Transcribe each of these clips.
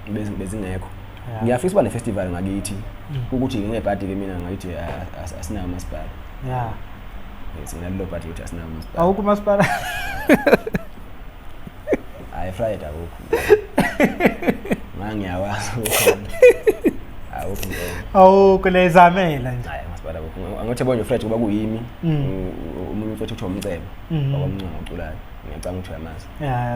Bezingekho. Ngiyafisa ukuba ne-festival ngakithi. Ukuthi ngingebhadi-ke mina ngakithi asinawo umasipala. Yes, nginalelo bhadi ukuthi asinawo umasipala. Awukho umasipala? Hayi, Friday akukho. Ngangiyawazi ukhona. Awukho impela. Awukho, lezamela nje. Hayi, umasipala akukho. Angithi bonje Fred kuba kuyimi. Umunye umfowethu kuthiwa uMcebo. Wakwamncwango oculayo. Ngiyacabanga ukuthi uyamazi.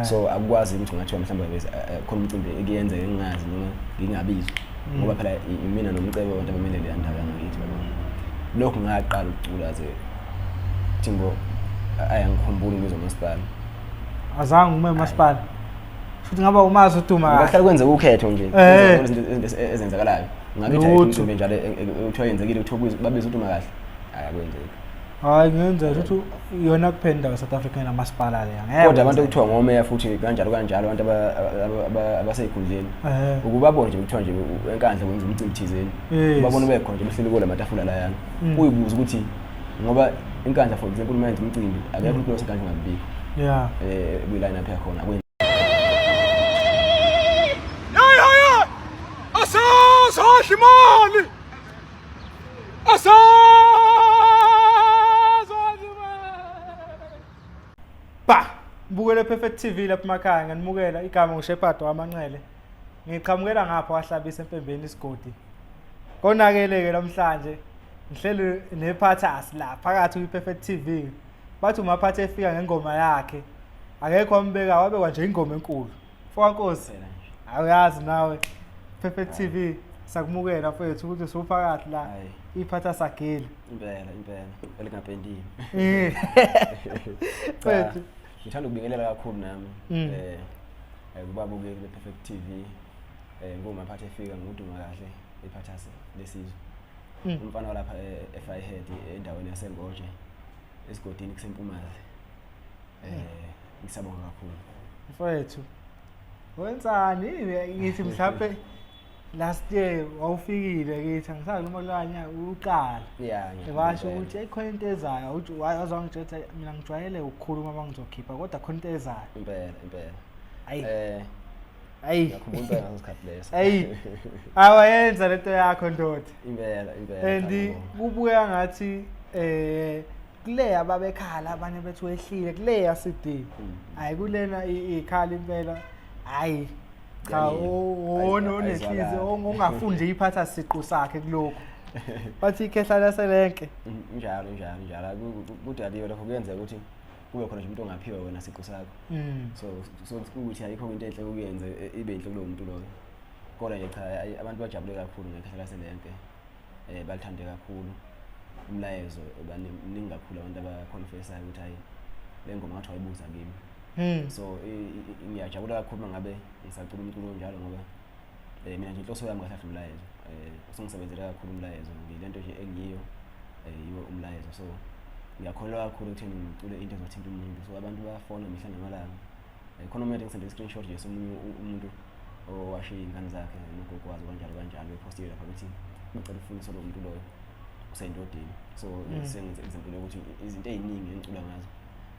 So akukwazi ukuthi ngathiwa mhlawumbe khona umcimbi ekuyenzeka ngingazi noma ngingabizwa. Ngoba phela imina noMcebo abantu abamele leya ndawo yangakithi babona. Lokhu ngaqala ukucula ze Thimbo ayangikhumbuli ngizwa umasipala. Azange ume umasipala. Futhi ngaba umazi uDuma kahle. Kuhlala kwenzeka ukhetho nje. Izinto ezenzakalayo. Ngakithi ayikho umcimbi njalo kuthiwa yenzekile kuthiwa babiza uDuma kahle. Hayi, akwenzeki. Hayi, ngenzeka ukuthi yona kuphela indawo South Africa enamasipala leya. Ngeke. Kodwa abantu okuthiwa ngomeya futhi kanjalo kanjalo abantu abasey'khundleni. Ukubabona nje kuthiwa nje eNkandla kwenza umcimbi thizeni. Ubabona bekhona nje behleli kula matafula layana. Uyibuza ukuthi ngoba iNkandla for example uma yenza umcimbi akekho umuntu waseNkandla ongabikho. Kwi-line up yakhona akwenzi. Hey hey! Asazodla imali! Asazodla imali! Ba! Mbukele Perfect TV lapha emakhaya nganimukela igama nguShepherd wamanxele. Ngiqhamukela ngapha wahlabisa empembeni isigodi. Konakele-ke namhlanje ngihleli nephathasi la phakathi kwi-Perfect TV. Bathi umaphathi efika ngengoma yakhe. Akekho wambeka wabekwa nje ingoma enkulu. Mfoka Nkosi. Awuyazi nawe Perfect TV sakumukela mfethu ukuthi usuphakathi la iphatha sagile. Impela impela elingapendiwe. Mfethu ngithanda ukubingelela kakhulu nami kubabukeli be-Perfect TV. Ngumaphathi efika nguDuma kahle iphathasi lesizwe. Umfana walapha eFirehead endaweni yaseNgoje esigodini kuseMpumazi. Ngisabonga kakhulu. Mfethu. Wenzani? Ngithi mhlawumbe last year wawufikile kithi angisazi noma kulanya uqala. Washo ukuthi ayikhona into ezayo uthi wazongitshela ukuthi mina ngijwayele ukukhuluma uma ngizokhipha kodwa khona into ezayo. Impela impela. Ayi. Ayi. Ngiyakhumbula impela ngaso sikhathi leso. Ayi. Awayenza lento yakho ndoda. Impela impela. And kubuya ngathi kuleya ababekhala abanye bethi wehlile kuleya CD. Hayi kulena ikhala impela. Hayi. Cha wona onenhliziyo ongafundi iphatha siqu sakhe kulokho. Bathi ikhehla laselenke. Njalo njalo njalo kudaliwe lokho kuyenzeka ukuthi kube khona nje umuntu ongaphiwa wena siqu sakho. So ukuthi ayikho into enhle ukuyenza ibe inhle kulowo muntu loyo. Kodwa nje cha abantu bajabule kakhulu ngekhehla laselenke. Balithande kakhulu umlayezo baningi kakhulu abantu abaconfessayo ukuthi hayi le ngoma ngathi wayibuza kimi. So ngiyajabula kakhulu mangabe ngisacula umculo njalo ngoba mina nje inhloso yami kahle umlayezo. Usungisebenzele kakhulu umlayezo ngilento nje engiyo yiwo umlayezo. So ngiyakholelwa kakhulu ukuthi ngicule into ezothinta umuntu. So abantu bayafona mihla namalanga. Khona umuntu engisende screenshot nje somunye umuntu owashiya iy'ngane zakhe nogogo wazo kanjalo kanjalo bepostile lapha ukuthi bacela ukufundiswa lo muntu loyo usendodeni. So sengenze example yokuthi izinto ey'ningi engicula ngazo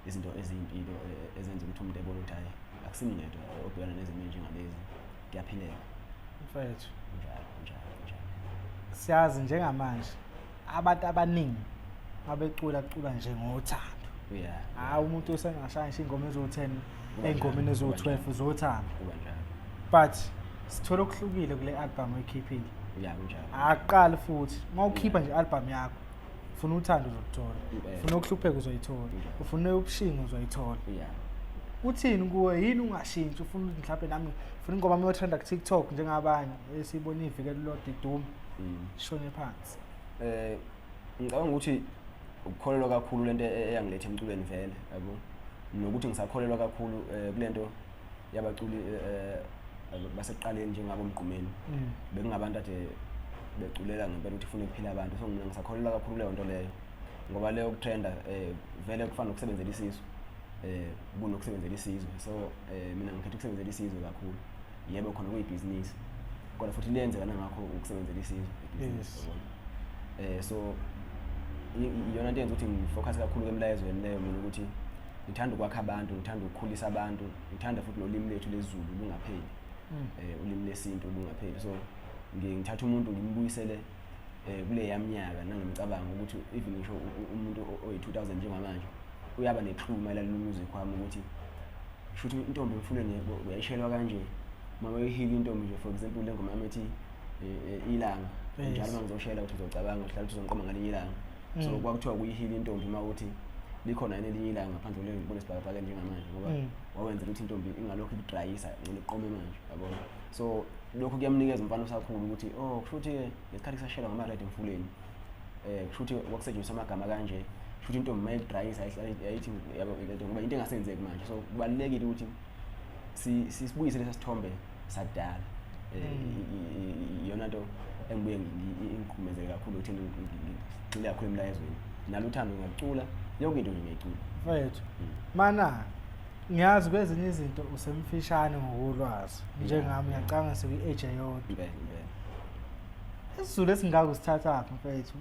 izinto eziyimpilo ezenza ukuthi umuntu ebone ukuthi hhayi akusimi ngedwa obhekana nezimo ey'njengalezi kuyaphileka. Mfethu. Njalo njalo njalo. Siyazi njengamanje abantu abaningi abecula cula nje ngothando. Hayi umuntu usengashaya ngisho ingoma eziwu-10 ey'ngomeni eziwu-12 zothando. But sithola okuhlukile kule album oyikhiphile. Kunjalo. Aqali futhi uma ukhipha nje album yakho ufuna uthando uzoluthola, ufuna ukuhlupheka uzoyithola, ufuna ubushingo uzoyithola. Uthini kuwe yini ungashintshi ufuna ukuthi mhlawumbe nami ufuna ingoma yami yotrenda ku TikTok njengabanye esiyibona iviki elilodwa idume shone phansi. Ngicabanga ukuthi ukukholelwa kakhulu lento eyangiletha emculweni vele yabo nokuthi ngisakholelwa kakhulu kulento yabaculi basekuqaleni njengabo Mgqumeni. Bekungabantu ade beculela ngempela ukuthi ufune ukuphila abantu. So mina ngisakholelwa kakhulu kuleyo nto leyo ngoba leyo kutrenda vele kufana nokusebenzela isizwe kunokusebenzela isizwe. So mina ngikhetha ukusebenzela isizwe kakhulu. Yebo khona kuyibhizinisi kodwa futhi liyenzeka nangakho ukusebenzela isizwe ibhizinisi. So iyona into yenza ukuthi ngifocus kakhulu emlayezweni leyo mina ukuthi ngithanda ukwakha abantu, ngithanda ukukhulisa abantu, ngithanda futhi nolimi lethu lesiZulu lungapheli. Ulimi lesintu lungapheli. So ngiye ngithatha umuntu ngimbuyisele kule yaminyaka nangemicabango ukuthi even ngisho umuntu oyi-2000 njengamanje uyaba ne-clue mayelana no-music wami ukuthi shuthi intombi emfuleni uyayishelwa kanje, uma uyihila intombi nje, for example le ngoma yami ethi ilanga, njalo uma ngizoshela ukuthi uzocabanga uhlala ukuthi uzongiqoma ngalinye ilanga. So kwakuthiwa kuyihila intombi uma uthi likhona yini elinye ilanga ngaphandle kwale ngibona isibhakabhaka njengamanje, ngoba wawenzela ukuthi intombi ingalokhu ikudrayisa, ngcono iqome manje, yabona. So lokhu kuyamnikeza umfana osakhula ukuthi oh, kusho ukuthi-ke ngesikhathi kusashelwa ngama-red emfuleni, kusho ukuthi kwakusetshenziswa amagama kanje, kusho ukuthi intombi uma ikudrayisa yayithi yabo lento, ngoba into engasenzeki manje. So kubalulekile ukuthi sisibuyise lesa sithombe sakudala. Iyona nto engibuye ingigqumezele kakhulu ukuthi ngigxile kakhulu emlayezweni. Nalo uthando ngiyacula, yonke into nje ngiyayicula. Mfethu, mana ngiyazi kwezinye izinto usemfishane ngokolwazi, njengami ngiyacabanga sikwi-age eyodwa. Impela, impela. IsiZulu esingaka usithathaphi mfethu?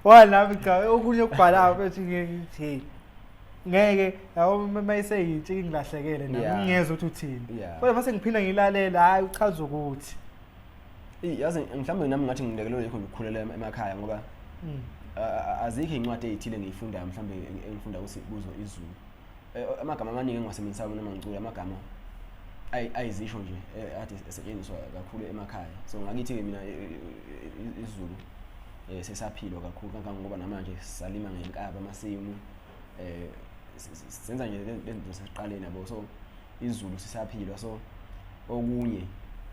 Wa nami cha, okunye okubhalayo mfethu ngithi hey, ngeke yabo uma iseyintsha ingilahlekele nami, ngingezwa ukuthi uthini. Kodwa mase ngiphinda ngilalela, hayi uchaza ukuthi. Yazi mhlawumbe nami ngathi ngilekelelwe yikho ngikhulela emakhaya, ngoba azikho iy'ncwadi ey'thile engiyifundayo mhlawumbe engifunda kuzo isiZulu. Amagama amaningi engiwasebenzisayo noma ngicula amagama ayizisho nje ade esetshenziswa kakhulu emakhaya. So ngakithi-ke mina isiZulu sesaphilwa kakhulu kangangoba namanje salima ngenkaba amasimu, senza nje lezi zinto sesiqaleni yabo. So isiZulu sisaphilwa. So okunye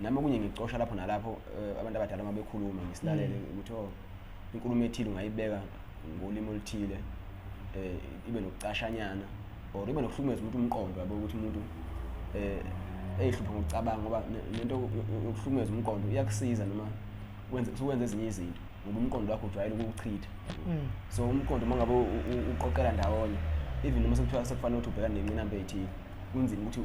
nami okunye ngicosha lapho nalapho, abantu abadala uma bekhuluma ngisilalele ukuthi oh, inkulumo ethile ungayibeka ngolimi oluthile, ibe nokucashanyana or ibe nokuhlukumeza umuntu umqondo, yabo, ukuthi umuntu eyihlupha ngokucabanga, ngoba lento yokuhlukumeza umqondo iyakusiza noma wenze usuwenza ezinye izinto, ngoba umqondo wakho ujwayele ukuwuchitha. So umqondo uma ngabe uqoqela ndawonye, even noma sekuthiwa sekufanele ukuthi ubhekane nenqinamba ey'thile, kunzima ukuthi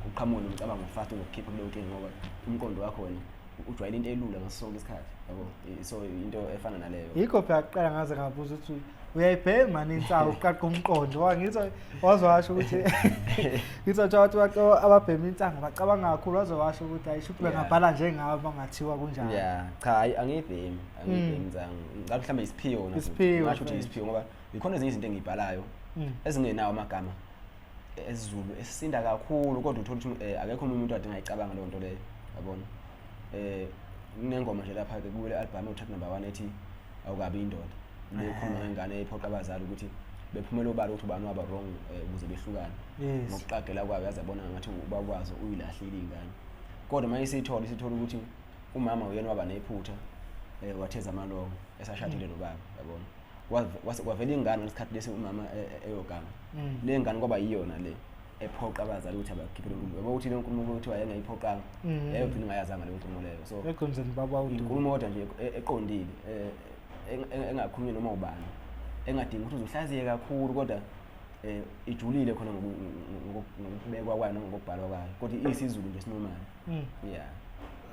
uqhamuke nomcabango fast ongokukhipha kuleyo nkinga, ngoba umqondo wakho wena ujwayele into elula ngaso sonke isikhathi, yabo. So into efana naleyo. Yikho phela kuqala ngaze ngabuza ukuthi uyayibhema yini insangu uqaqa umqondo, ngoba ngithi waze washo ukuthi ngithi abantu ababhema insangu bacabanga kakhulu, waze washo ukuthi ayisho ukuthi bengabhala njengabo bangathiwa kunjani. Yeah, cha, hayi, angiyibhemi, angiyibhemi insangu. Ngabe mhlawumbe isiphiwo naso. Isiphiwo, Ngasho ukuthi mfethu. isiphiwo, ngoba ikhona ezinye izinto engiyibhalayo ezingenawo amagama esiZulu esisinda kakhulu, kodwa uthola ukuthi akekho omunye umuntu ade engayicabanga leyo nto leyo, yabona. Kunengoma nje lapha ke kule album track number 1 ethi Awukabi Indoda, le ekhuluma ngengane eyiphoqa abazali ukuthi bephumele obala ukuthi ubani waba wrong, ukuze behlukane. Ngokuqagela kwayo yaze yabona ngathi ubaba wazo uyilahlile ingane, kodwa uma isithola ukuthi umama uyena waba nephutha, watheza amalongo esashadile nobaba, yabona. Kwavela ingane ngesikhathi lesi umama eyoganga. Le ngane kwaba yiyona le ephoqa abazali ukuthi abakhiphe le nkulumo, yabo, ukuthi le nkulumo kuthiwa yayingayiphoqanga, yayogcina ingayazanga leyo nkulumo leyo. So eqinisweni baba uDudu. Inkulumo kodwa nje eqondile, engakhulunywa noma ubani, engadingi ukuthi uzohlaziye kakhulu, kodwa ijulile khona ngokubekwa kwayo nangokubhalwa kwayo, kodwa iyisiZulu nje esinormal. Yeah.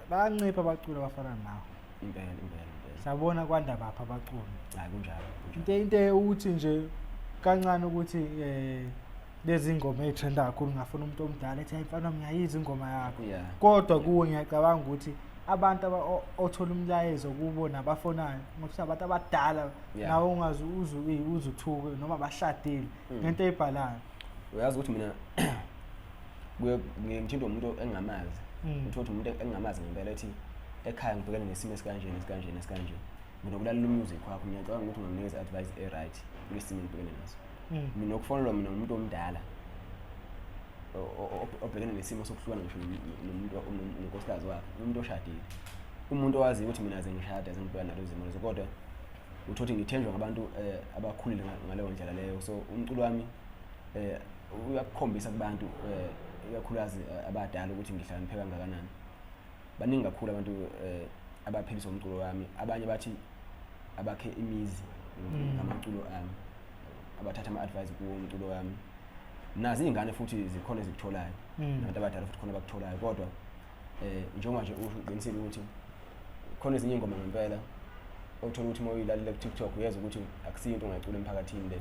Bayancipha abaculi abafana nawe. Impela, impela, impela. Sabona kwanda bapha abaculi. Hayi, kunjalo, kunjalo. Into ukuthi nje kancane ukuthi lezi ngoma ey'trenda kakhulu, ngafuna umuntu omdala ethi hayi mfana wami ngiyayizwa ingoma yakho. Kodwa kuwe ngiyacabanga ukuthi abantu othola umlayezo kubo nabafonayo ngokuthi abantu abadala nawe ungaze uze uthuke noma bashadile ngento eyibhalayo. Uyazi ukuthi mina kuye ngiye ngithinte umuntu engingamazi. Uthole ukuthi umuntu engingamazi ngempela ethi ekhaya ngibhekene nesimo esikanje nesikanje nesikanje. Nginokulalela umusic wakho, ngiyacabanga ukuthi unganginikeza advice e-right kulesi simo engibhekene naso. Mina ukufonelwa mina ngumuntu omdala obhekene nesimo sokuhlukana ngisho nomuntu nonkosikazi wakhe, umuntu oshadile, umuntu owaziyo ukuthi mina aze ngishade aze ngibhekane nalezo zimo lezo, kodwa uthola ukuthi ngithenjwa ngabantu abakhulile ngaleyo ndlela leyo. So umculo wami uyakukhombisa kubantu, ikakhulukazi abadala, ukuthi ngihlakaniphe kangakanani. Baningi kakhulu abantu abaphiliswa umculo wami. Abanye bathi abakhe imizi ngamaculo ami, abathatha ama-advice kuwo umculo wami. Nazi iy'ngane futhi zikhona ezikutholayo, nabantu abadala futhi khona abakutholayo, kodwa njengoba nje uqinisile ukuthi khona ezinye iy'ngoma ngempela othola ukuthi uma uyilalela ku-TikTok uyezwa ukuthi akusiyo into ongayicula emphakathini le.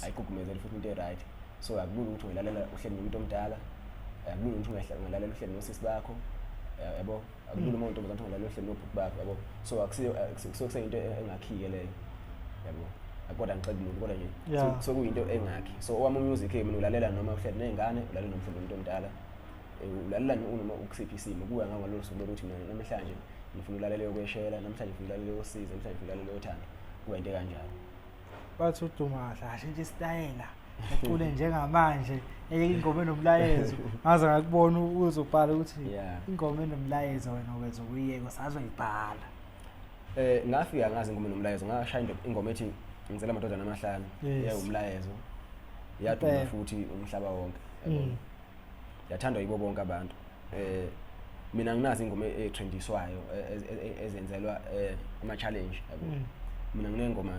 Ayigqugqumezeli futhi into e-right, so akulula ukuthi uyilalela uhleli nomuntu omdala. Akulula ukuthi ungalalela uhleli nosisi bakho, yabo. Akulula uma untombazane ukuthi ungalalela uhleli nobhuti bakho, yabo. So akusiyo kuseyinto engakhike leyo, yabo. Kodwa ngixeki muntu, kodwa nje so kuyinto engakhi. So owami umusic mina ulalela noma uhleli ney'ngane, ulalela noma uhleli nomuntu omdala, ulalela noma ukusiphi isimo, kuya ngalolo suku lokuthi mina namhlanje ngifuna ulalela yokweshela, namhlanje ngifuna ulalela yosizo, namhlanje ngifuna ulalela yothando, kuba into ekanjalo. Bathi uDuma kahle ashintshe isitayela, ecule njengamanje eyeke ingoma enomlayezo. Ngaze ngakubona uzobhala ukuthi ingoma enomlayezo wena uwenza ukuyiyeka usazoyibhala. Ngafika ngazi ingoma enomlayezo, ngashaya ingoma ethi ngizela amadodana amahlanu, yayumlayezo, yaduma futhi umhlaba wonke, yabona. Yathandwa yibo bonke abantu. Mina nginazo ingoma etrendiswayo ezenzelwa ama challenge, yabo. Mina nginengoma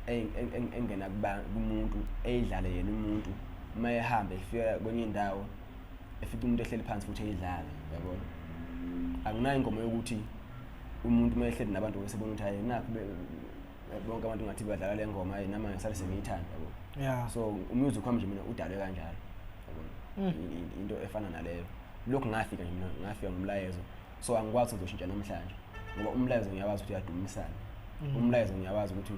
engena kumuntu eyidlale yena umuntu uma ehamba efika kwenye indawo, efika umuntu ehleli phansi futhi eyidlale, yabona. Anginayo ingoma yokuthi umuntu uma ehleli nabantu besebona ukuthi hayi nakho bonke abantu ngathi badlala le ngoma, hayi nami ngisale sengiyithanda, yabo. So umusic wami nje mina udalwe kanjalo, yabona. Into efana naleyo. Lokhu ngafika nje mina, ngafika ngomlayezo. So angikwazi ukuzoshintsha namhlanje ngoba umlayezo ngiyawazi ukuthi uyadumisana. Umlayezo ngiyawazi ukuthi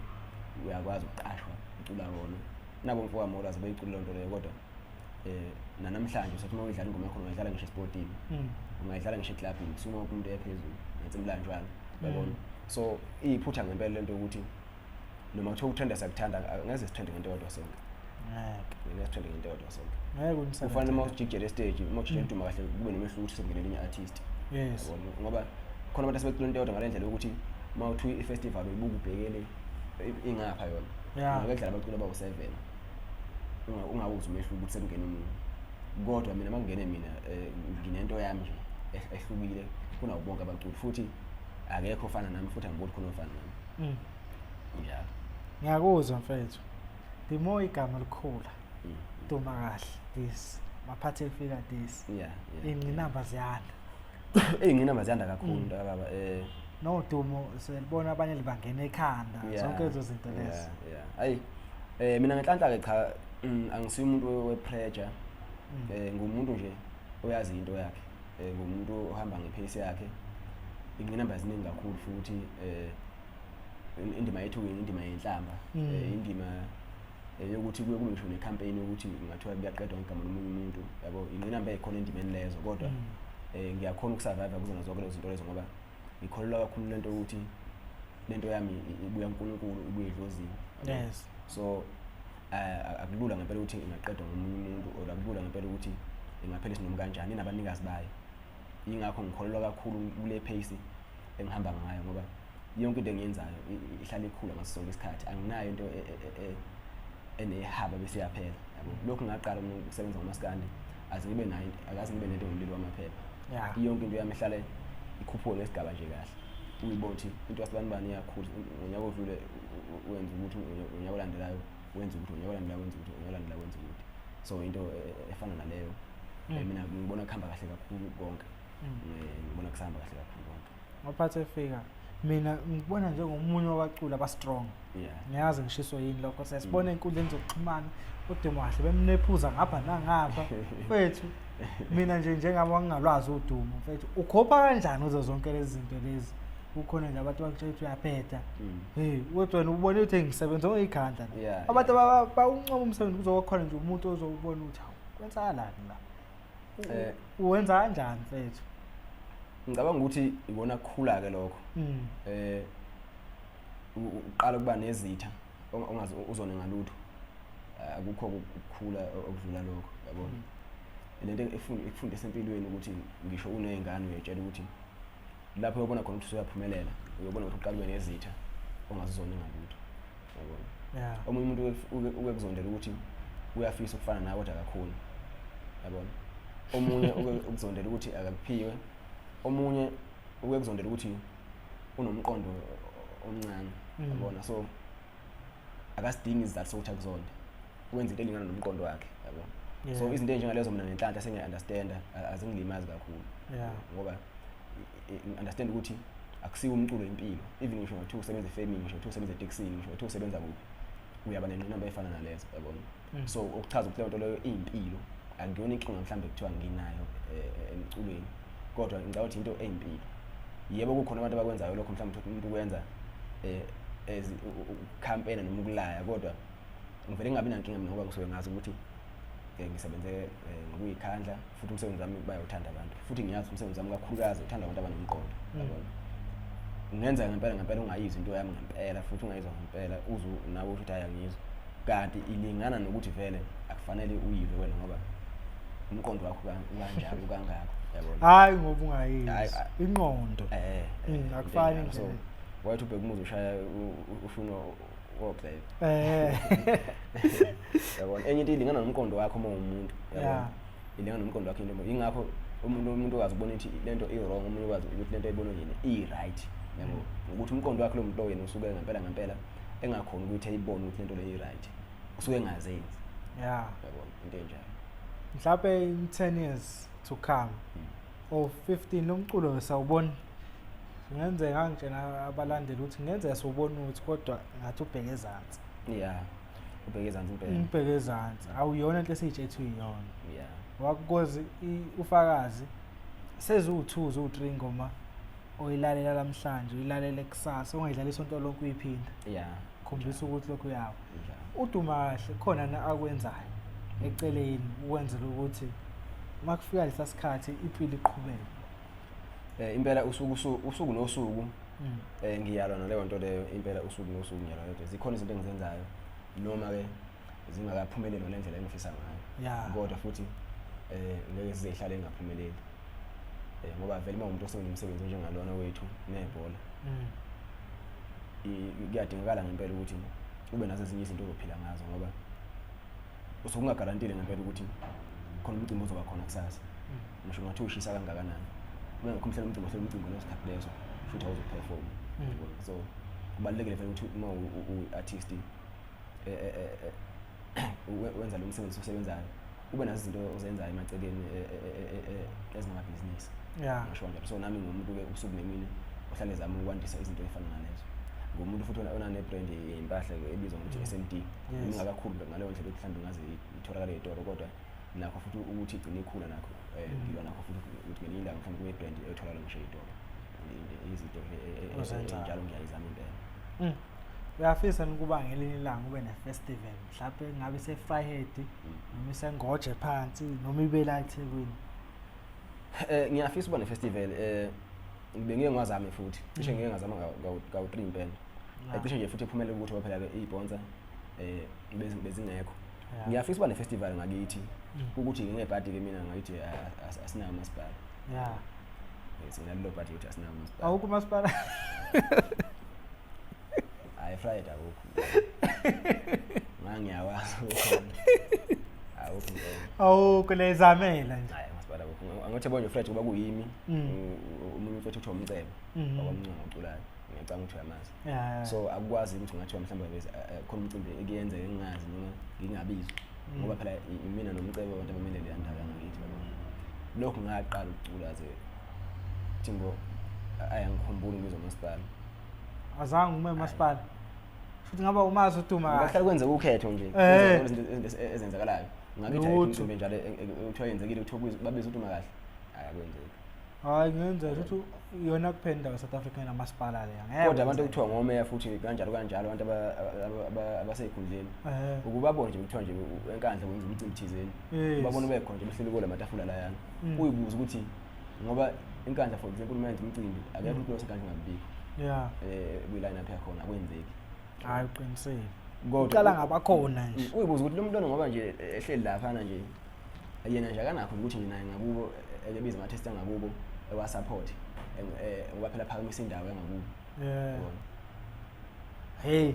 uyakwazi ukuqashwa ucula wona. Nabo mfowethu Molazi beyicula lonto leyo, kodwa namhlanje usathi uma uyidlala ingoma yakho ungayidlala ngisho esipotini, ungayidlala ngisho eclubini, kusuma wonke umuntu ephezulu ngensimlanjwana, uyabona. So iyiphutha ngempela lento yokuthi noma kuthiwa utrenda siyakuthanda, angeze sithende ngento eyodwa sonke. Ngeke sithende ngento eyodwa sonke. Ngeke. Kufanele uma ujikijela estage, uma ujikijela uDuma kahle kube nomehluko ukuthi sekungene elinye artist. Ngoba khona abantu asebecula into eyodwa ngale ndlela yokuthi uma uthiwa i-festival uyibuka ubhekele ingapha yona. Ngeke kudlala abaculi abawu-7. Ungawuzwa umehluko ukuthi sekungene umuntu. Kodwa mina makungene mina nginento yami nje ehlukile kunawo bonke abaculi, futhi akekho ofana nami, futhi angiboni khona ofana nami. Njalo. Ngiyakuzwa mfethu. The more igama likhula, Duma kahle this, maphathe efika this. Ingqinamba ziyanda. Ingqinamba ziyanda kakhulu mntaka baba. No dumo selibona abanye libangena ekhanda, zonke lezo zinto lezo. Ayi mina ngenhlanhla ke cha, angisiyo umuntu we pressure. Ngumuntu nje oyazi into yakhe. Ngumuntu ohamba ngepace yakhe. Ingqinamba ziningi kakhulu futhi indima yethu indima yenhlamba, indima yokuthi kuye kube ngisho necampaign yokuthi ngathiwa kuyaqedwa ngegama lomunye umuntu, yabo. Ingqinamba ekhona endimeni lezo, kodwa ngiyakhona ukusurvive kuzona zonke lezo zinto lezo ngoba ngikholelwa kakhulu lento yokuthi lento yami ibuya kuNkulunkulu, ibuye edlozini. So akulula ngempela ukuthi ingaqedwa ngomunye umuntu, or akulula ngempela ukuthi ingaphela isinoma kanjani, inabanikazi bayo. Yingakho ngikholelwa kakhulu kule pace engihamba ngayo ngoba yonke into engiyenzayo ihlala ikhula ngaso sonke isikhathi. Anginayo into enehaba bese iyaphela, yabo. Lokhu ngaqala mina ukusebenza ngomaskandi, aze ngibe nayo, akaze ngibe nento ngomlilo wamaphepha. Yonke into yami ihlale ikhuphuke ngesigaba nje kahle. Uyibona ukuthi into yasibanibani iyakhula, ngonyaka odlule wenza ukuthi, ngonyaka olandelayo wenza ukuthi, ngonyaka olandelayo wenza ukuthi, ngonyaka olandelayo wenza ukuthi. So into efana naleyo, mina ngibona kuhamba kahle kakhulu konke. Ngibona kusahamba kahle kakhulu konke. Maphathe efika, mina ngibona njengomunye wabaculi aba-strong. Ngiyazi ngishiswa yini lokho, siyasibona ey'nkundleni zokuxhumana uDuma kahle bemnephuza ngapha nangapha. Mfethu, mina nje njengami wangingalwazi uDumo mfethu, ukhopha kanjani kuzo zonke lezi zinto lezi? Kukhona nje abantu bakutshela ukuthi uyabheda. Hey, kodwa wena ubone ukuthi ngisebenza ngey'khandla la. Abantu bawuncoma umsebenzi, kuzoba khona nje umuntu ozowubona ukuthi hawu, kwenzakalani la? Uwenza kanjani mfethu? Ngicabanga ukuthi ikona kukhula ke lokho. Uqala ukuba nezitha ongazi uzone ngalutho. Akukho ukukhula okudlula lokho, yabona. Lento ekufundisa empilweni ukuthi ngisho unezingane uyetshela ukuthi lapho uyobona khona ukuthi usuyaphumelela, uyobona ukuthi uqala ube nezitha ongazizona ngalutho, yabona. Omunye umuntu uke kuzondela ukuthi uyafisa ukufana nawe kodwa akakhoni, yabona. Omunye uke ukuzondela ukuthi akakuphiwe, omunye uke kuzondela ukuthi unomqondo omncane, yabona. So akasidingi isizathu sokuthi akuzonde, wenza into elingana nomqondo wakhe, yabona. So izinto ezinjengalezo mina ngenhlanhla sengiya-understanda, azingilimazi kakhulu. Ngoba understand ukuthi akusiwo umculo impilo, even ngisho ngathiwa usebenza efemini, ngisho ngathiwa usebenza etekisini, ngisho ngathiwa usebenza kuphi, uyaba nengqinamba efana nalezo, yabona. So okuchaza ukuthi leyo nto leyo iyimpilo, Akuyona inkinga mhlawumbe kuthiwa nginayo emculweni, kodwa ngicabanga ukuthi into eyimpilo. Yebo, kukhona abantu abakwenzayo lokho, mhlawumbe uthole umuntu ukwenza as ukukhampena noma ukulaya, kodwa ngivele ngingabi nankinga mina ngoba ngisuke ngazi ukuthi ngisebenze ngokuyikhandla, futhi umsebenzi wami bayawuthanda abantu, futhi ngiyazi umsebenzi wami kakhulukazi uthanda abantu abanomqondo. Yabona, kungenzeka ngempela ngempela ungayizwa into yami ngempela, futhi ungayizwa ngempela uze nawe usho ukuthi hhayi angiyizwa, kanti ilingana nokuthi vele akufanele uyizwe wena ngoba umqondo wakho ukanjalo ukangako, yabona. Hayi ngoba ungayizwa Hhayi, ingqondo. Into Akufani enjalo. So nje. wayethi ubheka umuzi ushaya ufuna woklebe. Yabona, enye into ilingana nomqondo wakho uma uwumuntu, yabona. Ilingana nomqondo wakho into, ingakho umuntu okwazi ukubona ukuthi lento i-wrong, umuntu okwazi ukuthi lento ayibona yena i-right, yabo, ngokuthi umqondo wakhe lo muntu lo yena usuke ngempela ngempela engakhoni ukuthi ayibone ukuthi lento le i-right, usuke engazenzi. Yabona, into enjalo. Mhlawumbe in 10 years to come or 15, lo mculo sawubona, kungenzeka ngitshena abalandeli ukuthi kungenzeka siwubona ukuthi kodwa ngathi ubheke ezansi. Yeah, ubheke ezansi impela. Ubheke ezansi, awuyona into esiyitshethu iyona. Wakukozi ufakazi seziwu-2 ziwu-3 ingoma oyilalela namhlanje, uyilalele kusasa, ungayidlala isonto lonke uyiphinda. Khombisa ukuthi lokhu uyawa. Uduma kahle khona na akwenzayo eceleni ukwenzela ukuthi uma kufika lesa sikhathi impilo iqhubeke. Impela usuku nosuku, ngiyalwa naleyo nto leyo, impela usuku nosuku ngiyalwa naleyo nto. Zikhona izinto engizenzayo noma ke zingakaphumeleli ngale ndlela engifisa ngayo. Kodwa futhi ngeke sizehlale engaphumeleli. Ngoba vele uma umuntu osebenza umsebenzi njengalona wethu nebhola, kuyadingakala ngempela ukuthi ube nazo ezinye izinto ozophila ngazo, ngoba usuke ungagarantile ngempela ukuthi khona umcimbi ozoba khona kusasa. Ngisho ungathi ushisa kangakanani, uma ngekho mhlawumbe umcimbi ohlele umcimbi leso sikhathi leso, futhi awuzoperform. So kubalulekile vele ukuthi uma uyi-artist, wenza lo msebenzi osebenzayo, ube nazo izinto ozenzayo emaceleni ezingamabhizinisi. Ngisho kanjalo. So nami ngumuntu-ke usuku nemini ohlale ezama ukwandisa izinto ey'fana nalezo. Ngumuntu futhi onane-brand yempahla ebizwa ngokuthi SMD. Ingakakhulu ngaleyo ndlela ukuthi mhlawumbe ngaze itholakale ey'tolo, kodwa nakho futhi ukuthi igcine ikhula nakho, ngilwa nakho futhi ukuthi ngelinye ilanga mhlawumbe kube i-brand etholakala ngisho ey'tolo. Izinto Ozenzayo. Ey'njalo ngiyayizama impela. Uyafisa ukuba ngelinye ilanga ube ne-festival, mhlawumbe ngabe ise-Vryheid noma isengoje phansi noma ibe la eThekwini? Ngiyafisa ukuba ne-festival, bengike ngwazame futhi, cishe ngike ngazama kawu-3 impela. Cishe nje futhi iphumelele ukuthi ngoba phela-ke iy'sponsor bezingekho. Ngiyafisa ukuba ne-festival ngakithi, ukuthi ngingebhadi-ke mina ngakithi asinawo umasipala. Sinalelo bhadi ukuthi asinawo umasipala. Awukho umasipala? Hhayi, Vryheid awukho. Ngangiyawazi ukhona. Awukho impela. Awukho, lezamela nje. Hhayi, umasipala awukho. Angithi yabo nje Vryheid kuba kuyimi, omunye umfowethu kuthiwa uMcebo, wakwamncwango oculayo. Ngiyacabanga ukuthi uyamazi. So akukwazi ukuthi ngathiwa mhlawumbe khona umcimbi ekuyenzeka ngingazi noma ngingabizwa. Ngoba phela imina noMcebo abantu abamele leya ndawo yangakithi, yabona. Lokhu ngaqala ukucula ze Thimbo, ayangikhumbuli ngizwa umasipala. Azange ume umasipala. Futhi ngaba umazi uduma kahle. Kuhlala kwenzeka ukhetho nje. Kwenzeka izinto ezenzakalayo. Ngakithi ayikho Lutho. umcimbi njalo kuthiwa yenzekile, kuthiwa babiza uduma kahle. Hayi, akwenzeki. Hayi, kungenzeka ukuthi yona kuphela indawo eSouth Africa enamasipala leya. Ngeke Kodwa abantu kwenzeke. ekuthiwa ngomeya futhi kanjalo kanjalo, abantu abasey'khundleni. Ukubabona nje kuthiwa nje eNkandla kwenza umcimbi thizeni. Ubabona bekhona nje behleli kula matafula layana. Uyibuza ukuthi ngoba iNkandla for example uma yenza umcimbi, akekho umuntu oseNkandla ongabikho. Kwi-line up yakhona akwenzeki. Hayi, uqinisile. Kodwa Uqala ngabakhona nje. Uyibuza ukuthi lo muntu lona ngoba nje ehleli laphana nje, yena nje akanakho ukuthi nje naye ngakubo ebiza ama-artist angakubo ewa-support, ngoba phela phakamisa indawo yangakubo. Yabona? Hey,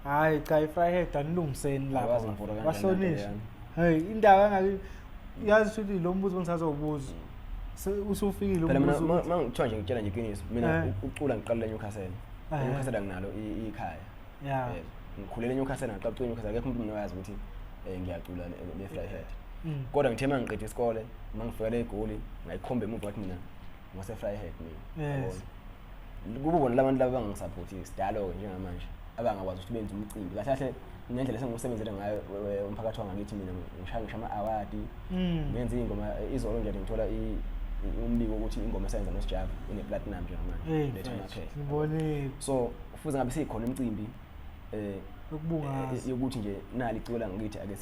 hayi cha, iVryheid anilungiseni lapho. Akwazi ngibhora kanjani Bahlonishwe. lento leyana. Hey, indawo yangakithi yazi ukuthi lo mbuzo bengisazowubuza. Usufikile Phela mina umbuzo ukuthi ma ngithiwa nje ngitshela nje iqiniso, mina ukucula ngiqalela eNewcastle. ENewcastle anginalo ikhaya. Ngikhulele eNewcastle, ngaqala ukucula eNewcastle, akekho umuntu mina owazi ukuthi ngiyacula le Vryheid. Kodwa ngithe uma ngiqeda isikole, uma ngifika le eGoli, ngayikhomba emuva ngathi mina ngose Vryheid mina. Yabona? Kubo bona labantu laba abangisupporti sidalo-ke njengamanje, abangakwazi ukuthi benze umcimbi. Kahle kahle Ngendlela esengiwusebenzele ngayo umphakathi wangakithi, mina ngishaya ngisho ama-award, ngenza iy'ngoma. Izolo nje ngithola umbiko ukuthi ingoma esayenza noSjava ine-platinum njengamanje, letha amaphepha. Ngibonile. So kufuze ngabe sikhona imicimbi yokubungaza, yokuthi nje nali iciko langakithi, ake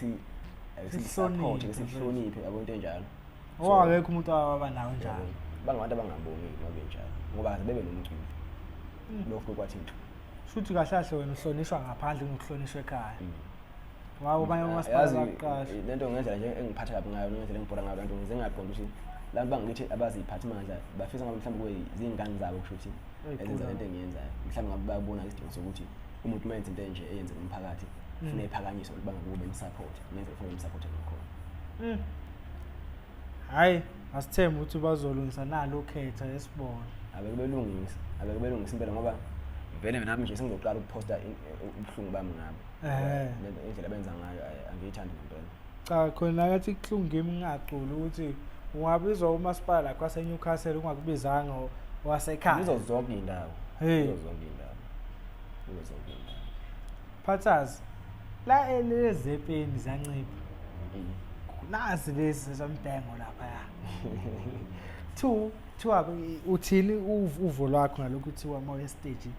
sisupport, ake sihloniphe, yabo, into enjalo. So, akekho umuntu awaba nawo njalo. Bangabantu abangabongi uma benjalo, ngoba kaze bebe nomcimbi lokho kwathi nto. Shuthi kahle kahle wena uhlonishwa ngaphandle kunokuhlonishwa ekhaya. Wawo, abanye omasipala Yazi, baqasha. Lento ngendlela nje engiphatha kabi ngayo, ngendlela engibhora ngayo lento, ngize ngaqonda ukuthi labantu bangithi abaziphathi mandla bafisa ngabe mhlawumbe kube zingane zabo, kusho ukuthi ezenza lento engiyenzayo. Mhlawumbe ngabe bayabona isidingo sokuthi umuntu uma enza into enje eyenze umphakathi, ufuna iphakanyiswe, abantu bangakubo bemsupport ngendlela ufuna bemsupport ngakhona. Hhayi, asithembe ukuthi bazolungisa nalo ukhetho, esibone. Abeke belungisa, abeke belungisa impela, ngoba vele nami nje sengizoqala ukuphosta ubuhlungu bami ngabo. Lento, indlela abenza ngayo, angiyithandi ngempela. Cha, khona ngathi kuhlungu kimi ngingaculi ukuthi ungabizwa umasipala lakho waseNewcastle, ungakubizanga wasekhaya. Kuzo zonke iy'ndawo. Hey. Kuzo zonke iy'ndawo, kuzo zonke iy'ndawo. Phathas la elezepeni ziyancipha. Nazi lezi zombhengo laphaya. Two, kuthiwa uthini uvo lwakho ngalokhu kuthiwa uma uye stage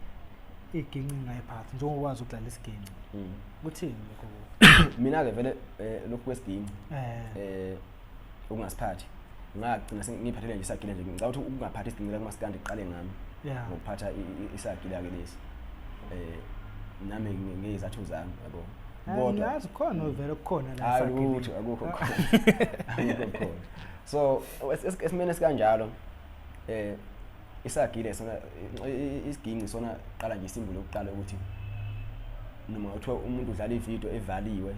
iginci ingayiphathi, njengoba ukwazi ukudlala isiginci? Kuthini lokho? Mina-ke vele lokhu kwesiginci ukungasiphathi, ngagcina sengiyiphathele nje isagila nje. Ngicabanga ukuthi ukungaphathi isiginci la kumasikandi kuqale ngami ngokuphatha isagila-ke lesi, nami ngey'zathu zami, yabo, kodwa Ngiyazi khona vele kukhona la Hayi, esagileni. lutho, akukho khona, akukho khona. So esimeni esikanjalo, isagile sona, isiginci sona, qala nje isimbolo yokuqala ukuthi noma kuthiwa umuntu udlala ividiyo evaliwe,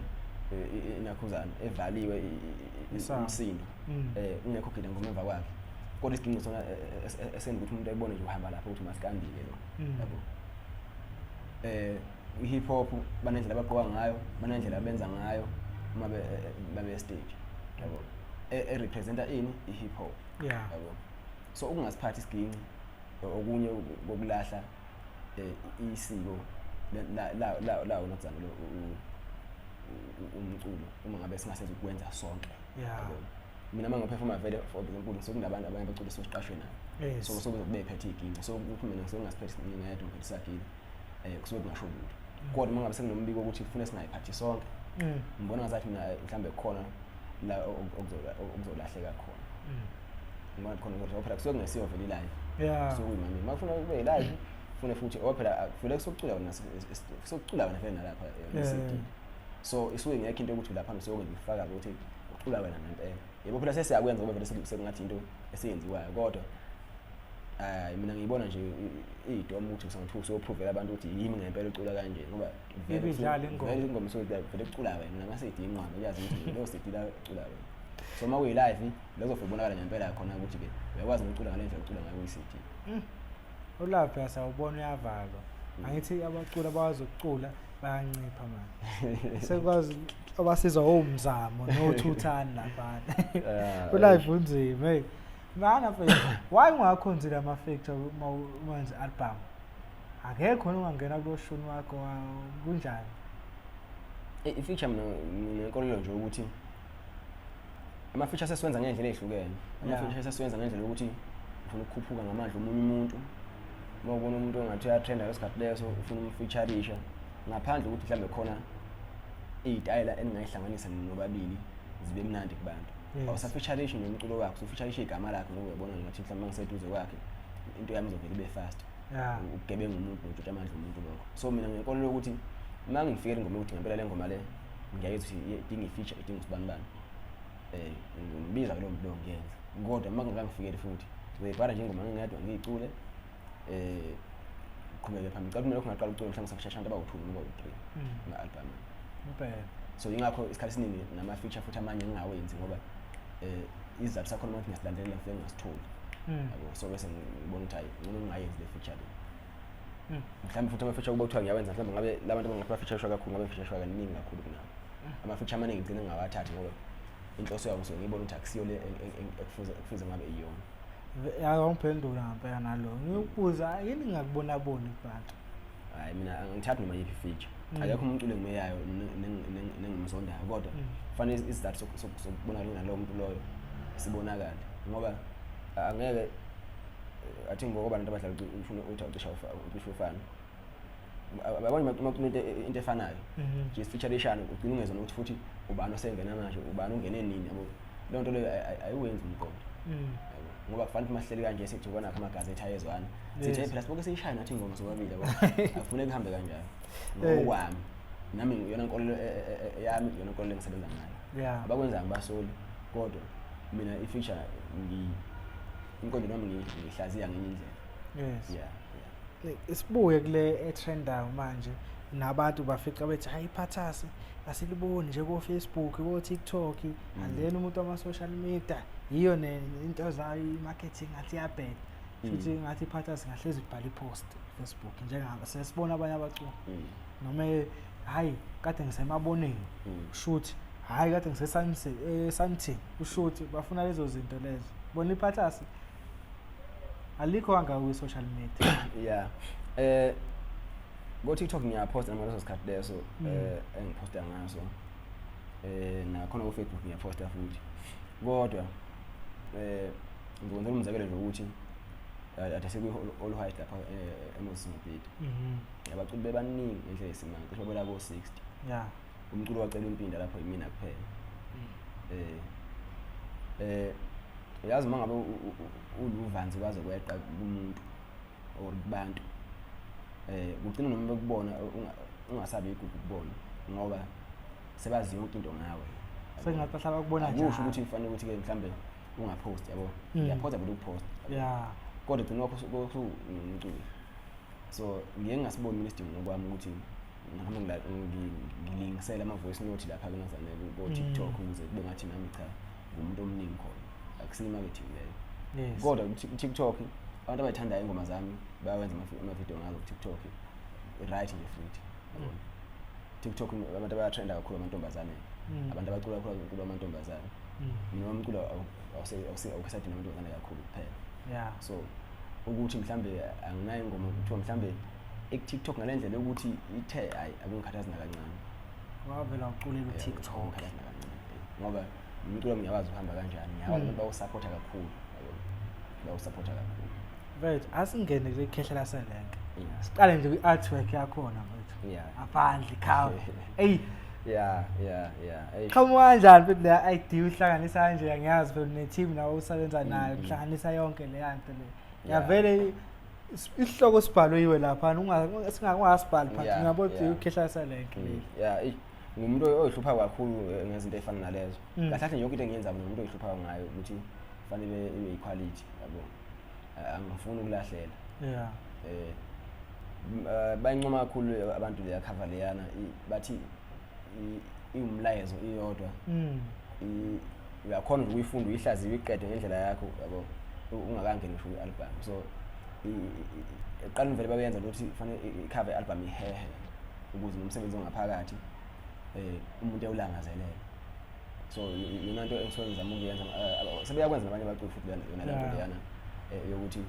inakhuzana evaliwe, Isound. umsindo, ungekho gida ngoma emva kwakhe, kodwa isiginci sona esenza ukuthi umuntu ayibone nje uhamba lapho ukuthi masikandi-ke lo, yabo. I-hip hop banendlela abagqoka ngayo, banendlela abenza ngayo uma babe stage, yabo, e-representa ini, i-hip hop, yabo. So ukungasiphathi isiginci okunye kokulahla isiko lawo nokuzana lo umculo, uma ngabe singasezi ukwenza sonke, yabo. Mina uma ngiperforma vele, for example, sekunabantu abanye abaculi sosiqashwe nabo, so sokuze kube phethe iginci, so ukuthi mina ngingasiphethe ngingedwa, ngiphethe isagila, kusuke kungasho lutho. Kodwa uma ngabe sekunombiko ukuthi kufune singayiphathi sonke, ngibona ngazathi mina mhlawumbe khona la okuzolahleka khona. Ngibona khona ukuthi phela kusuke kungesiyo vele i-live, kusuke kuyimameli. Uma kufuna kube i-live, fune futhi oh phela vele kusokucula wena, kusokucula wena vele nalapha e-CD. So isuke ingekho into yokuthi lapha usuke ngifaka ukuthi ucula wena ngempela. Yebo, phela sesiyakwenza ngoba vele sekungathi into esiyenziwayo, kodwa hayi, mina ngiyibona nje iyidoma ukuthi usangathi usuyoprovela abantu ukuthi yimi ngempela ucula kanje, ngoba vele Ibidlala ingoma. Vele ingoma isuke vele kucula wena nama-CD, inqwaba uyazi ukuthi leyo CD la ucula wena. So uma kuyi-live lezofike kubonakala ngempela khona ukuthi-ke uyakwazi ukucula ngale ndlela ucula ngayo kwi-CD. Ulapha sawubona uyavalwa. Angithi abaculi abakwazi ukucula bayancipha manje. Sekwazi abasizwa omzamo nothuthani laphana. Ulive unzima, hey. Mana mfethu, why ungakhonzile ama-feature uma wenza i-album? Akekho ongangena kulo shuni wakho, kunjani? I-feature mina nginenkolelo nje ukuthi ama-feature sesiwenza ngendlela ey'hlukene. Ama-feature sesiwenza ngendlela yokuthi ufuna ukukhuphuka ngamandla omunye umuntu. Uma ubona umuntu ongathi uyatrenda ngesikhathi leso, ufuna umfeaturisha, ngaphandle ukuthi mhlawumbe khona iy'tayela eningayihlanganisa nobabili zibe mnandi kubantu. Awusafeaturishi nje umculo wakhe, usufeaturisha igama lakhe, ngoba uyabona nje ngathi mhlawumbe mangiseduze kwakhe into yami izovele ibe fast. Ubugebengu umuntu notshontsha amandla umuntu lokho. So mina nginenkolelo yokuthi uma ngifikela ingoma yokuthi ngempela le ngoma le ngiyayizwa ukuthi idinga i-feature, idinga usibanibani, ngimbiza kulowo muntu lowo, ngiyenza. Kodwa uma kungakangifikeli futhi, ngizoyibhala nje ingoma ngingedwa, ngiyicule, qhubeke phambili. Ngicela mina lokhu ngaqala ukucula mhlawumbe safeature abantu abawu-2 noma abawu-3 ama-album. So yingakho isikhathi esiningi nama-feature futhi amanye ngingawenzi, ngoba isizathu sakhona uma ngiyasilandelela ngifike ngingasitholi, yabo. So bese ngibona ukuthi hayi, ngcono ngingayenzi le feature le. Mhlawumbe futhi ama-feature kuba kuthiwa ngiyawenza, mhlawumbe ngabe la bantu abangathi bafeatureshwa kakhulu, ngabe ngifeatureshwa kaningi kakhulu kunabo. Ama-feature amaningi ngigcine ngingawathathi ngoba inhloso yawo ngisuke ngiyibona ukuthi akusiyo le ekufuze ngabe iyona. Awungiphendula ngempela nalo. Ngikubuza yini ngingakubonaboni kubantu? Hhayi, mina angithathi noma yiphi feature. Akekho umculo engimeyayo nengimzondayo, kodwa kufanele isizathu sokubonakala nalowo muntu loyo sibonakale, ngoba angeke athi ngoba abantu abadlala ufuna uthi ucisha ucisha ufana. Abanye uma into efanayo nje featureshana, ugcina ungezwa nokuthi futhi ubani osengena manje, ubani ungene nini, yabo. Leyo nto leyo ayiwenzi umqondo. Yabo, ngoba kufanele ukuthi masihleli kanje sithi ubona amagazethi ayezwana, sithi phela siboke siyishaya nathi ingoma sobabili, yabo. Akufuneki kuhambe kanjalo. Ngokwami nami iyona nkolelo yami, iyona nkolelo engisebenza ngayo. Abakwenza ngibasoli, kodwa mina i-feature inkonzo nami ngihlaziya ngenye indlela. Yes. Isibuye kule etrendayo manje, nabantu bafica bethi hayi iphathasi asiliboni nje ko Facebook, ko TikTok, and then umuntu ama social media yiyo into zayo i-marketing ngathi iyabheda. Futhi ngathi iphathasi ngahlezi ibhala ipost Facebook njengaba sesibona abanye abaculi. Noma hayi kade ngisemaboneni shoot, hayi kade ngiseSandton ushoot, bafuna lezo zinto lezo. Bona iphathasi alikho kangaka kwi social media. Yeah. Go TikTok ngiyaposta ngaleso sikhathi leso engiposta ngaso. Nakhona ku Facebook ngiyaposta futhi. Kodwa ngizokwenzela umzekelo nje ukuthi ade sekuyi All White lapha eMoses Mabhida. Abaculi bebaningi ngendlela yesimanga, cishe babela ko 60. Yeah. Umculo wacela impinda lapho yimina kuphela. Yazi uma ngabe uluvanzi kwaze kweqa kumuntu or kubantu, kugcina noma bekubona ungasabi igugu kubona, ngoba sebazi yonke into ngawe. Sengathi bahlala bakubona njalo. Akusho ukuthi kufanele ukuthi ke mhlambe ungapost, yabo. Ngiyaphosta vele ukupost. Yeah. Kodwa gcina wakho umculo. So ngiye ngingasiboni mina isidingo ngokwami ukuthi ngihambe ngilingisele ama-voice note lapha kunazane ko-TikTok ukuze kube ngathi nami cha ngumuntu omningi khona. Akusiyo i-marketing leyo. Kodwa ku-TikTok abantu abayithandayo ingoma zami bayawenza amavidiyo ngazo ku-TikTok. Right nje futhi. Yabona. TikTok abantu abayatrenda kakhulu amantombazane. Abantu abacula kakhulu kakhulu amantombazane. Mina umculo awusadini amantombazane kakhulu kuphela. So ukuthi mhlambe anginayo ingoma kuthiwa mhlambe eku-TikTok ngale ndlela yokuthi ithe hayi akungikhathazi nakancane. Wavela uculela u-TikTok. Akungikhathazi nakancane. Ngoba umculo wami ngiyawazi uhamba kanjani, ngiyawazi abantu bawusupporta kakhulu. Yabo. Bawusupporta kakhulu. Mfethu, asingene kule khehla laselenke. Siqale nje kwi-artwork yakhona mfethu. Ngaphandle cover. Ey, Yeah. Eish. qhamuka kanjani mfethu le idea uhlanganisa kanje, angiyazi phela ne-team nawe usebenza nayo, uhlanganisa yonke leya nto le. Yavele isihloko sibhalwe lapha, ungasibhali phansi, ngiyabona ukuthi ukhehla laselenke leli. Yeah, eish, ngumuntu oyihlupha kakhulu ngezinto ey'fana nalezo. Kahle kahle yonke into engiyenzayo mina ngumuntu oyihlupha ngayo ukuthi kufanele ibe equality, yabo. Angifuni ukulahlela. Bayincoma kakhulu abantu leya cover leyana, bathi iwumlayezo iyodwa. Uyakhona nje ukuyifunda uyihlaziye uyiqede ngendlela yakho, yabo, ungakangeni ngisho kwi-album. So eqaleni vele babeyenza ukuthi kufanele i-cover ye-album ihehe ukuze nomsebenzi ongaphakathi umuntu ewulangazelele. So iyona nto engisuke ngizama ukuyenza, sebeyakwenza nabanye abaculi futhi yona lento leyana yokuthi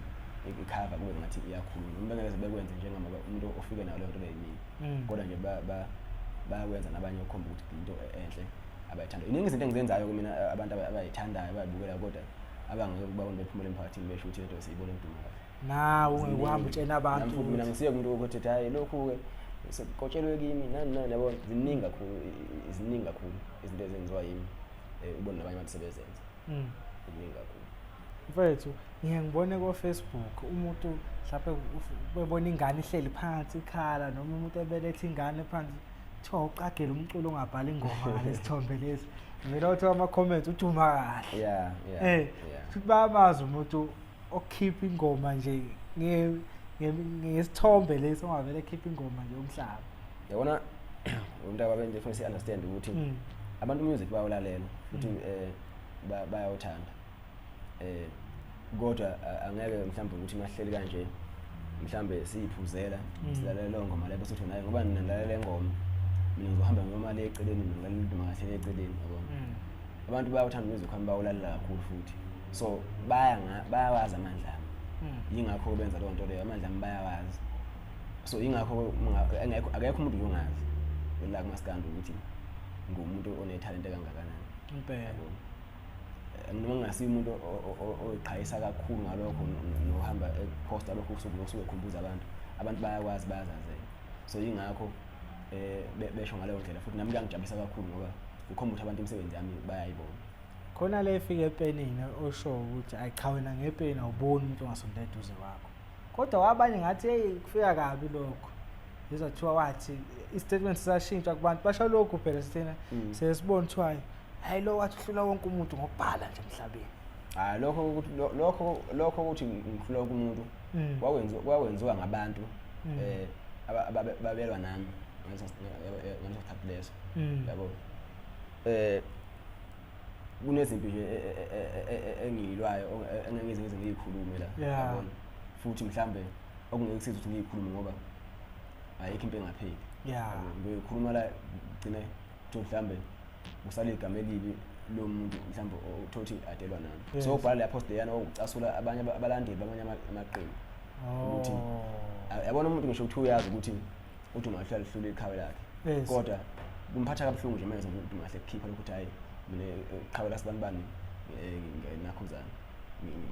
i-cover kube ngathi iyakhuluma, noma bengeke bekwenze njengama umuntu ofike nayo leyo nto leyo yimina. Kodwa nje bayakwenza nabanye ukukhomba ukuthi into enhle abayithandayo. Iningi izinto engizenzayo mina abantu abayithandayo abayibukela, kodwa abangeke kubabone bephumela emphakathini besho ukuthi lento siyibona emdumo kahle. Nawe ungeke uhambe utshena abantu. Nami futhi mina ngisiye kumuntu ukuthi hayi lokhu-ke sekuqotshelwe kimi nani nani, yabo. Ziningi kakhulu, ziningi kakhulu izinto ezenziwa yimi, ubone nabanye abantu sebezenza. Ziningi kakhulu. Mfethu, ngiye ngibone ko-Facebook umuntu mhlawumbe bebona ingane ihleli phansi ikhala, noma umuntu ebeletha ingane phansi, kuthiwa uqagele umculo ongabhala ingoma ngalesithombe lesi. Vele wathiwa ama-comments uduma kahle. Futhi bayamazi umuntu okhipha ingoma nje ngesithombe lesi, ongavele ekhipha ingoma nje umhlaba. Yabona umuntu ababe nje kufanele si-understand ukuthi abantu music bayawulalela futhi bayawuthanda. Kodwa angeke mhlawumbe ukuthi mahleli kanje mhlawumbe siyiphuzela silalela leyo ngoma leyo bese uthi naye ngoba nina nilalela le ngoma, mina ngizohamba ngiyoma le eceleni, mina ngilalela uduma kahle le eceleni, yabona. Abantu bayawuthanda music wami, bawulalela kakhulu futhi, so bayawazi amandla ami. Yingakho benza leyo nto leyo, amandla ami bayawazi. So ingakho engekho, akekho umuntu ongazi la kumaskandi ukuthi ngumuntu onethalente kangakanani. Impela. Yabo. Noma ngingasiyo umuntu oyiqhayisa kakhulu ngalokho nohamba ephosta lokho usuku nosuku ekhumbuza abantu, abantu bayakwazi, bayazazela. So yingakho besho ngaleyo ndlela, futhi nami kuyangijabulisa kakhulu ngoba kukhomba ukuthi abantu imisebenzi yami bayayibona. Khona le efika epenini osho ukuthi ayi cha, wena ngepeni awuboni umuntu ongasondela eduze kwakho, kodwa wabanye ngathi hey, kufika kabi lokho. Yizwa kuthiwa wathi i-statement sisashintsha kubantu basho lokhu phela sithina sesibona kuthiwa hayi, lo wathi uhlula wonke umuntu ngokubhala nje emhlabeni. Hayi, lokho ukuthi lokho ukuthi ngihlula wonke umuntu kwakwenziwa ngabantu babelwa nami ngaleso sikhathi leso. Yabo, kunezimpi nje engiyilwayo engeke ngize ngiyikhulume la, yabona, futhi mhlambe okungeke kusize ukuthi ngiyikhulume ngoba ayikho into engapheli. Ngiyoyikhuluma la, gcine kuthiwa mhlambe kusale igama elibi lo muntu mhlambe uthola ukuthi adelwa nami. So ubhala la post leyana okucasula abanye abalandeli bamanye amaqembu ukuthi yabona umuntu ngisho ukuthi uyazi ukuthi uthi ungahlala lihlule iqhawe lakhe, kodwa kumphatha kabuhlungu nje manje ukuthi ungahle kukhipha lokhu ukuthi hayi, mina iqhawe lasibanibani nakhuzana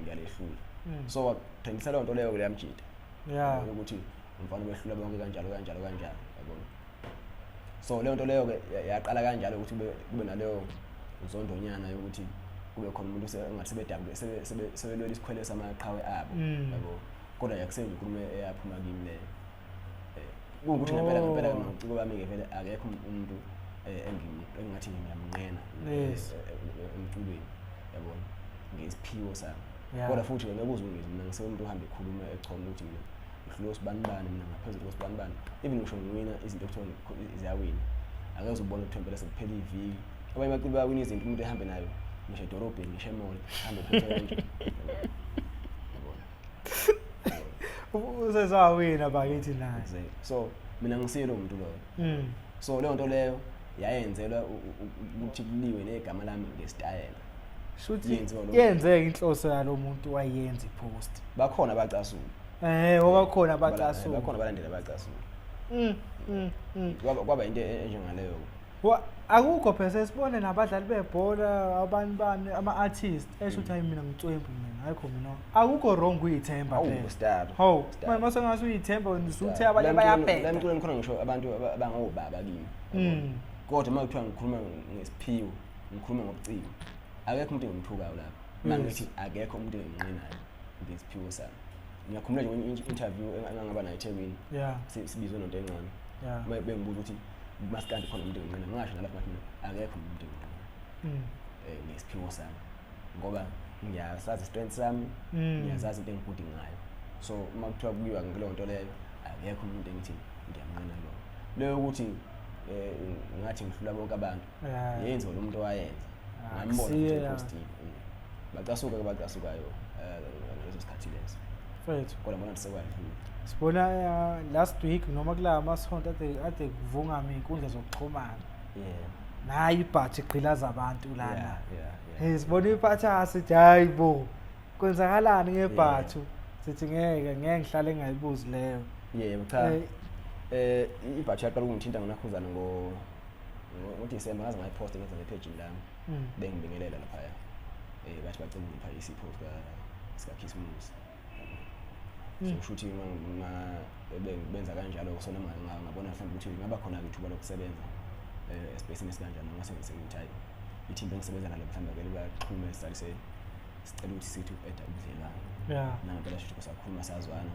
ngiyalehlula. So wathengisa leyo nto leyo leyamjida ukuthi umfana behlula bonke kanjalo kanjalo kanjalo, yabona. So leyo nto leyo ke yaqala kanjalo ukuthi kube naleyo nzondonyana yokuthi kube khona umuntu engathi sebedabuke sebelwela isikhwele samaqhawe abo, yabo. Kodwa yakusenje inkulumo eyaphuma kimi leyo. Kuwukuthi ngempela ngempela nobuciko bami-ke vele akekho umuntu engingathi ngiyamnqena emculweni, yabona, ngesiphiwo sami. Kodwa futhi ngeke uze ungizwe mina ngisewumuntu ohambe ekhuluma echoma ukuthi mina ngihlule osibanibani, mina ngaphezulu kosibanibani. Even ngisho ngiwina izinto ekuthiwa ziyawina, angeke uze ubone kuthiwa impela sekuphela iviki. Abanye abaculi bayawina izinto, umuntu ehambe nayo ngisho edorobheni, ngisho e-mall, ahambe phethe kanje. Yabona? Usezawina bakithi naye. Exactly. So mina ngisiye lowo muntu loyo. So leyo nto leyo yayenzelwa ukuthi kuliwe negama lami ngesitayela. Shuthi Yenziwa lokho. Yenzeka inhloso yalo muntu wayenza ipost. Bakhona abacasula. Ngoba khona abacasula. Bakhona abalandeli abacasula. Kwaba into enjengaleyo. Akukho phela sesibone nabadlali bebhola, abantu bani, ama-artist esho ukuthi hayi, mina ngicwembu, mina ayikho mina. Akukho wrong kuyithemba phela. Star. Hawu, Star. manje mase ngathi uyithemba wena usuthe Star. abanye La emculweni- bayabheda. La emculweni khona ngisho abantu abangobaba kimi. Kodwa uma kuthiwa ngikhuluma ngesiphiwo, ngikhuluma ngobuciko, akekho umuntu engimthukayo lapho. Uma ngithi akekho umuntu enginqenayo ngesiphiwo sami. Ngiyakhumbula nje kwenye interview engangaba nayo eThekwini. Sibizwe nonto encane. Uma bengibuza ukuthi maskandi khona umuntu enginqena, ngasho nalapho ngathi mina akekho umuntu enginqenayo. Ngesiphiwo sami. Ngoba ngiyasazi strength sami, ngiyazazi into engibhudi ngayo. So uma kuthiwa kuyiwa ngaleyo nto leyo, akekho umuntu engithi ngiyamnqena lo. Leyo ukuthi ngathi ngihlula bonke abantu. Yenziwa lo muntu owayenza. Ngambona Akusiye, ukuthi ya. upostile. Bacasuka ke bacasukayo ngaleso sikhathi leso. Mfethu. Kodwa ngibona ukuthi sekwadlula. Sibona last week noma kula masonto ade kuvungama iy'nkundla zokuxhumana. Nayi ibhathi igqilaza abantu lana. Sibona iphathi sithi hayi bo, kwenzakalani ngebhathu? Sithi ngeke ngihlale ngingayibuzi leyo. Yebo, cha. Ibhathu yaqala ukungithinta ngonakhuzana ngoDecember, ngaze ngayiposta ngenza ngepage lami. Bengibingelela laphaya. Bathi bacela ungipha isipho sika Christmas. So kusho ukuthi uma benza kanjalo, so noma ngabona mhlawumbe ukuthi ngaba khona ithuba lokusebenza espacini esikanjani, ngase ngithi hayi, ithimba engisebenza nalo mhlawumbe vele baxhume siqalise sicela ukuthi sithi uku-eda ubudlelwano. Nangempela shuthi kusakhuluma sazwana.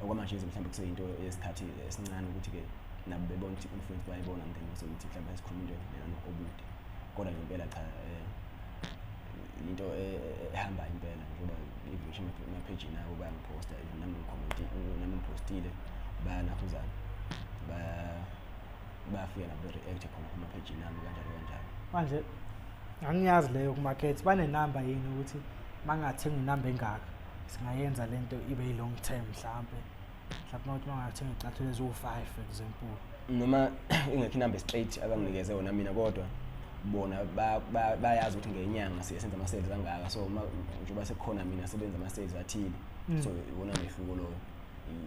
Okwamanje nje mhlawumbe kuseyinto yesikhathi esincane ukuthi-ke nabo bebona ukuthi i-influence bayayibona, and then ukuthi mhlawumbe sikhuluma into lena obude. Kodwa ngempela cha, into ehamba impela njengoba even ngisho emaphejini abo bayangiphosta, even nami ngikhomenti, nami ngipostile, bayanakhuzana, bayafika nabo be-react khona kumaphejini ami kanjalo kanjalo. Manje angiyazi leyo kumarket banenamba yini ukuthi mangathenga inamba engaka singayenza lento ibe i-long term, mhlambe mawuthi mangathenga icathulo eziwu-5, for example. Noma ingekho inamba straight abanginikeze yona mina, kodwa bona bayazi ukuthi ngenyanga siye senza ama-sales angaka, so uma njengoba sekukhona mina sebenza ama-sales athile, so iwona mehluko loyo,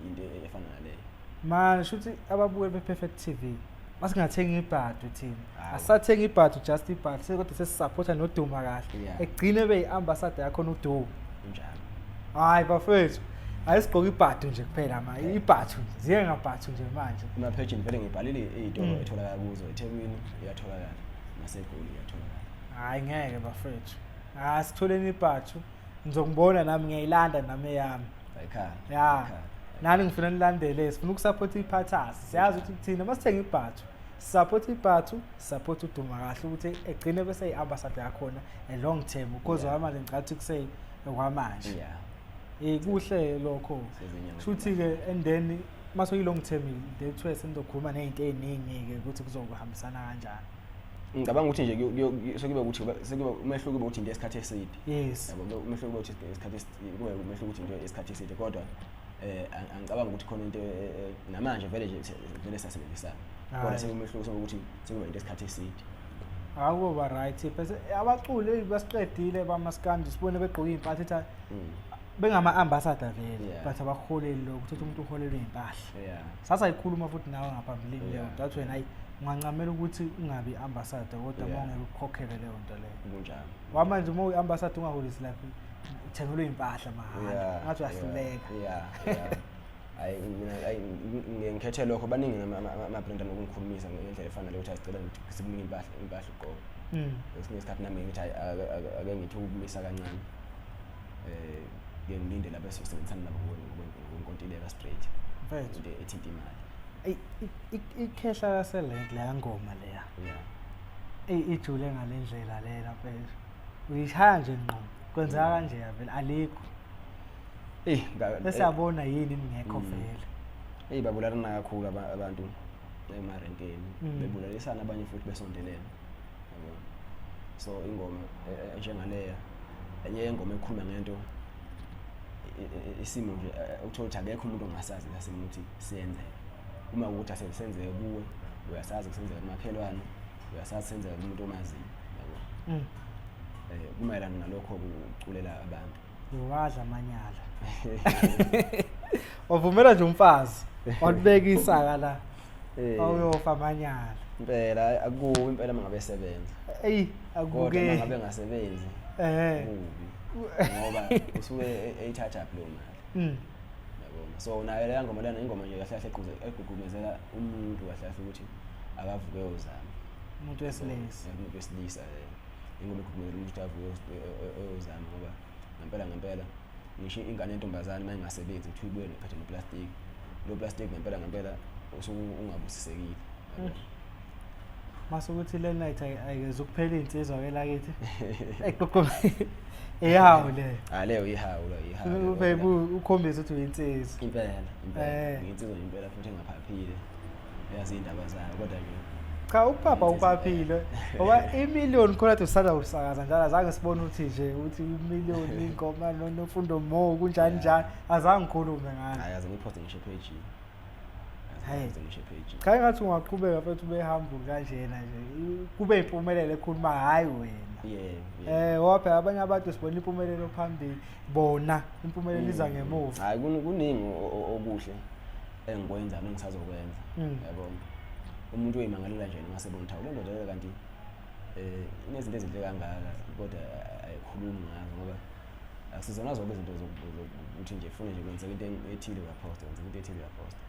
into efana naleyo. Manje shuthi ababukeli be-Perfect TV masingathengi ibhadu thina. Hawu. Asathengi ibhadu just ibhadu, sekodwa sesisupporta noDuma kahle. Yeah. Egcine beyi-ambassador yakhona uDuma. Kunjalo. Hayi bafethu, ayisigqoke ibhadu nje kuphela ma, ibhadu nje, ziye ngabhadu nje manje. Emaphejini vele ngibhalile iy'tolo etholakala kuzo, eThekwini iyatholakala, naseGoli iyatholakala. Hayi ngeke bafethu. Hayi sitholeni ibhadu. Ngizokubona nami ngiyayilanda nami eyami. Ayikhala. Ya. Ayikhala. Nani ngifuna nilandele, sifuna ukusupport iphathasi. Siyazi ukuthi thina masithenga ibhathu, support ibhathu, support uDuma kahle ukuthi egcine bese yi-ambassador yakhona a long term because Yeah. kwamanje ngicathi kuse okwamanje. Yeah. Kuhle lokho. Sezinyanga. Shuthi ke and then mase uyi long term that's where senizokhuluma nezinto eziningi ke ukuthi kuzokuhambisana kanjani. Ngicabanga ukuthi nje sekuba ukuthi sekuba umehluko ube ukuthi into yesikhathi eside. Yes. Yabo, umehluko ube ukuthi isikhathi kube umehluko ukuthi into yesikhathi eside kodwa angicabangi ukuthi khona into namanje vele nje vele siyasebenzisana. Kodwa Hhayi. sekumehluko sokuthi sekuba into yesikhathi eside. Akuba right bese abaculi basiqedile bamaskandi sibone begqoke impahla ethi bengama ambassador vele but abakuholeli lokho uthatha umuntu uholelwe impahla. Sasa ikhuluma futhi nawe ngaphambilini leyo nto athi wena hayi ungancamela ukuthi ungabi ambassador kodwa uma ungeke ukukhokhele leyo nto leyo. Kunjalo. Wamanje uma uyi-ambassador ungaholisi lapho uthengelwe impahla mahhala ngathi uyahluleka. Yeah. Hayi mina hayi ngikhethe lokho baningi ama-brand anokungikhulumisa ngendlela efana leyo ukuthi asicela ukuthi sikunike impahla ugqoke. Kwesinye isikhathi nami ngithi hayi ake ngithi ukumisa kancane. Ke ngilinde lapho esizosebenzisana nabo ngokwenkontileka straight. Mfethu. Into ethinta imali. Ikhehla laselenk leya ngoma leya. Yeah. Ijule ngale ndlela lena mfethu. Uyishaya nje ngqo. Kwenzeka kanje vele alikho. Sesiyabona yini ningekho vele. Babulalana kakhulu abantu emarenkeni. Bebulalisana abanye futhi besondelene. Yabo. So ingoma njengaleya enye ingoma ekhuluma ngento isimo nje uthola ukuthi akekho umuntu ongasazi lesimo ukuthi siyenzeka. Uma ukuthi asensenzeke kuwe, uyasazi kusenzeka kumakhelwane, uyasazi senzeka kumuntu omaziyo, yabo. Kumayelana nalokho ukuculela abantu. Uwadla amanyala. Wavumela nje umfazi, walibeka isaka la. Awuyofa amanyala. Impela akubi impela mangabe esebenza. Eyi, Kodwa akuke. mangabe engasebenzi. Kubi. Ngoba usuke eyithatha leyo mali. Yabona. So nayo leya ngoma lena ingoma nje kahle kahle egqugqumezela umuntu kahle kahle ukuthi akavuke uyozama. Umuntu wesilisa. Umuntu wesilisa. Ingoma egqugqumezela umuntu ukuthi avuke uyozama ngoba ngempela ngempela ngisho ingane yentombazane uma ingasebenzi kuthiwa ibuye nephethe neplastic. Lo plastic ngempela ngempela usuke ungabusisekile. Mase ukuthi le night ayikezukuphela insizwa ke lakithi. Eqoqo. Eyawo le. Ah leyo ihawu lo ihawu. Ube ukhombisa ukuthi uyinsizwa. Impela, impela. Ngiyinsizwa impela futhi engaphaphile. Yazi indaba zayo kodwa nje. Cha ukuphapha uphaphile. Ngoba imillion khona ukuthi usanda usakaza njalo azange sibone ukuthi nje ukuthi imillion ingoma nofundo mo kunjani njani azange ngikhulume ngayo. Hayi aze ngiposte ngisho page. Hey. Cha ngathi ungaqhubeka futhi ube humble kanjena nje. Kube impumelelo ekhuluma hayi wena. Yeah. Ngoba phela abanye abantu sibona impumelelo phambili, bona impumelelo iza ngemuva. Hayi kuningi okuhle engikwenza nengisazokwenza. Yabona. Umuntu uyimangalela nje ngasebona ukuthi le ndoda le kanti inezinto ezinhle kangaka kodwa ayikhulumi ngazo ngoba akusizona zonke izinto zokuthi nje ufune nje kwenzeka into ethile uyaposta, kwenzeka into ethile uyaposta.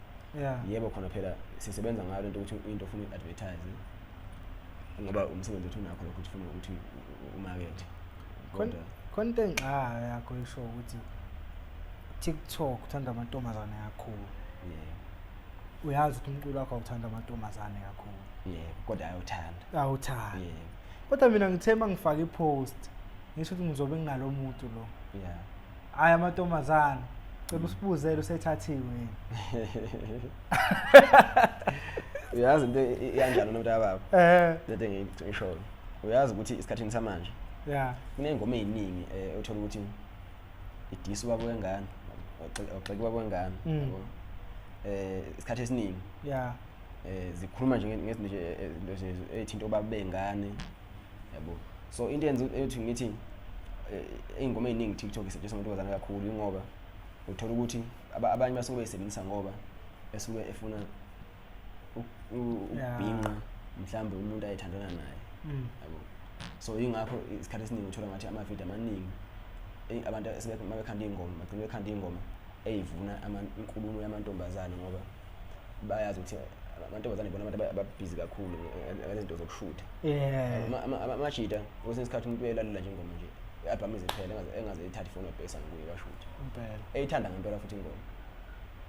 Yebo khona phela sisebenza ngayo lento ukuthi into ofuna uyi-advertise ngoba umsebenzi wethu unakho lokho ukuthi ufuna ukuthi umakethe. Kodwa khona engxaka yakho isho ukuthi TikTok uthanda amantombazane kakhulu. Yebo. Uyazi ukuthi umculo wakho awuthanda amantombazane kakhulu. Yebo, kodwa ayawuthanda. Awuthanda. Yebo. Kodwa mina ngithe mangifaka ipost ngisho ukuthi ngizobe nginalo muntu lo. Yeah. Hayi amantombazane. Cela usibuzele usethathiwe yini. Uyazi into iyanjani nomuntu ababa? Lento engishoyo. Uyazi ukuthi isikhathini samanje. Yeah. Kunengoma eziningi uthola ukuthi idisi ubaba wengane, ogxeka ubaba wengane, yabo. Isikhathi esiningi. Yeah. Zikhuluma nje ngezinto nje ezithinta ubaba bengane, yabo. So into yenza ethi ngithi ingoma eziningi TikTok isetshenziswa amantombazane kakhulu ngoba uthola ukuthi abanye basuke beyisebenzisa ngoba esuke efuna ukubhinqa mhlawumbe umuntu ayethandana naye. Yabo, so yingakho isikhathi esiningi uthola ngathi amavidiyo amaningi, abantu uma bekhanda iy'ngoma bagcina bekhanda iy'ngoma ey'vuna inkulumo yamantombazane, ngoba bayazi ukuthi amantombazane ibona abantu ababhizi kakhulu ngalezinto zokushutha. Amajita kwesinye isikhathi umuntu uyelalela nje ingoma nje, i-album iziphele, engaze ithathe ifoni wabhekisa ngakuye bashuthe. Eyithanda ngempela futhi ingoma,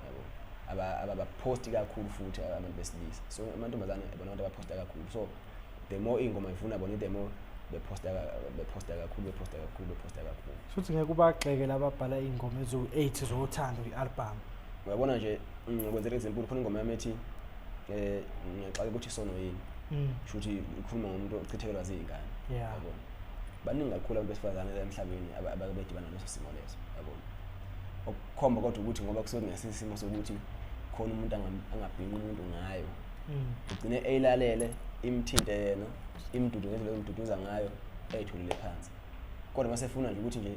yabo, ababaphosti kakhulu futhi abantu besilisa. So amantombazane ibona abantu abaphosta kakhulu, so the more iy'ngoma ifuna bona, the more bephosta, bephosta kakhulu, bephosta kakhulu, bephosta kakhulu. Futhi ngeke ubagxeke lababhala iy'ngoma eziwu-8 zothando i-album. Uyabona nje, ngikwenzela example, khona ingoma yami ethi ngiyaxaka ukuthi isono yini. Shuthi ikhuluma ngomuntu ochithekelwa ziy'ngane. Yabona, baningi kakhulu abantu besifazane la emhlabeni abake bedibana naleso simo leso, yabona. Okukhomba kodwa ukuthi ngoba kusuke kungesiso isimo sokuthi khona umuntu angabhinqa umuntu ngayo, ugcine eyilalele, imthinte yena, imduduze ngendlela emduduza ngayo, eyithulile phansi. Kodwa uma sefuna nje ukuthi nje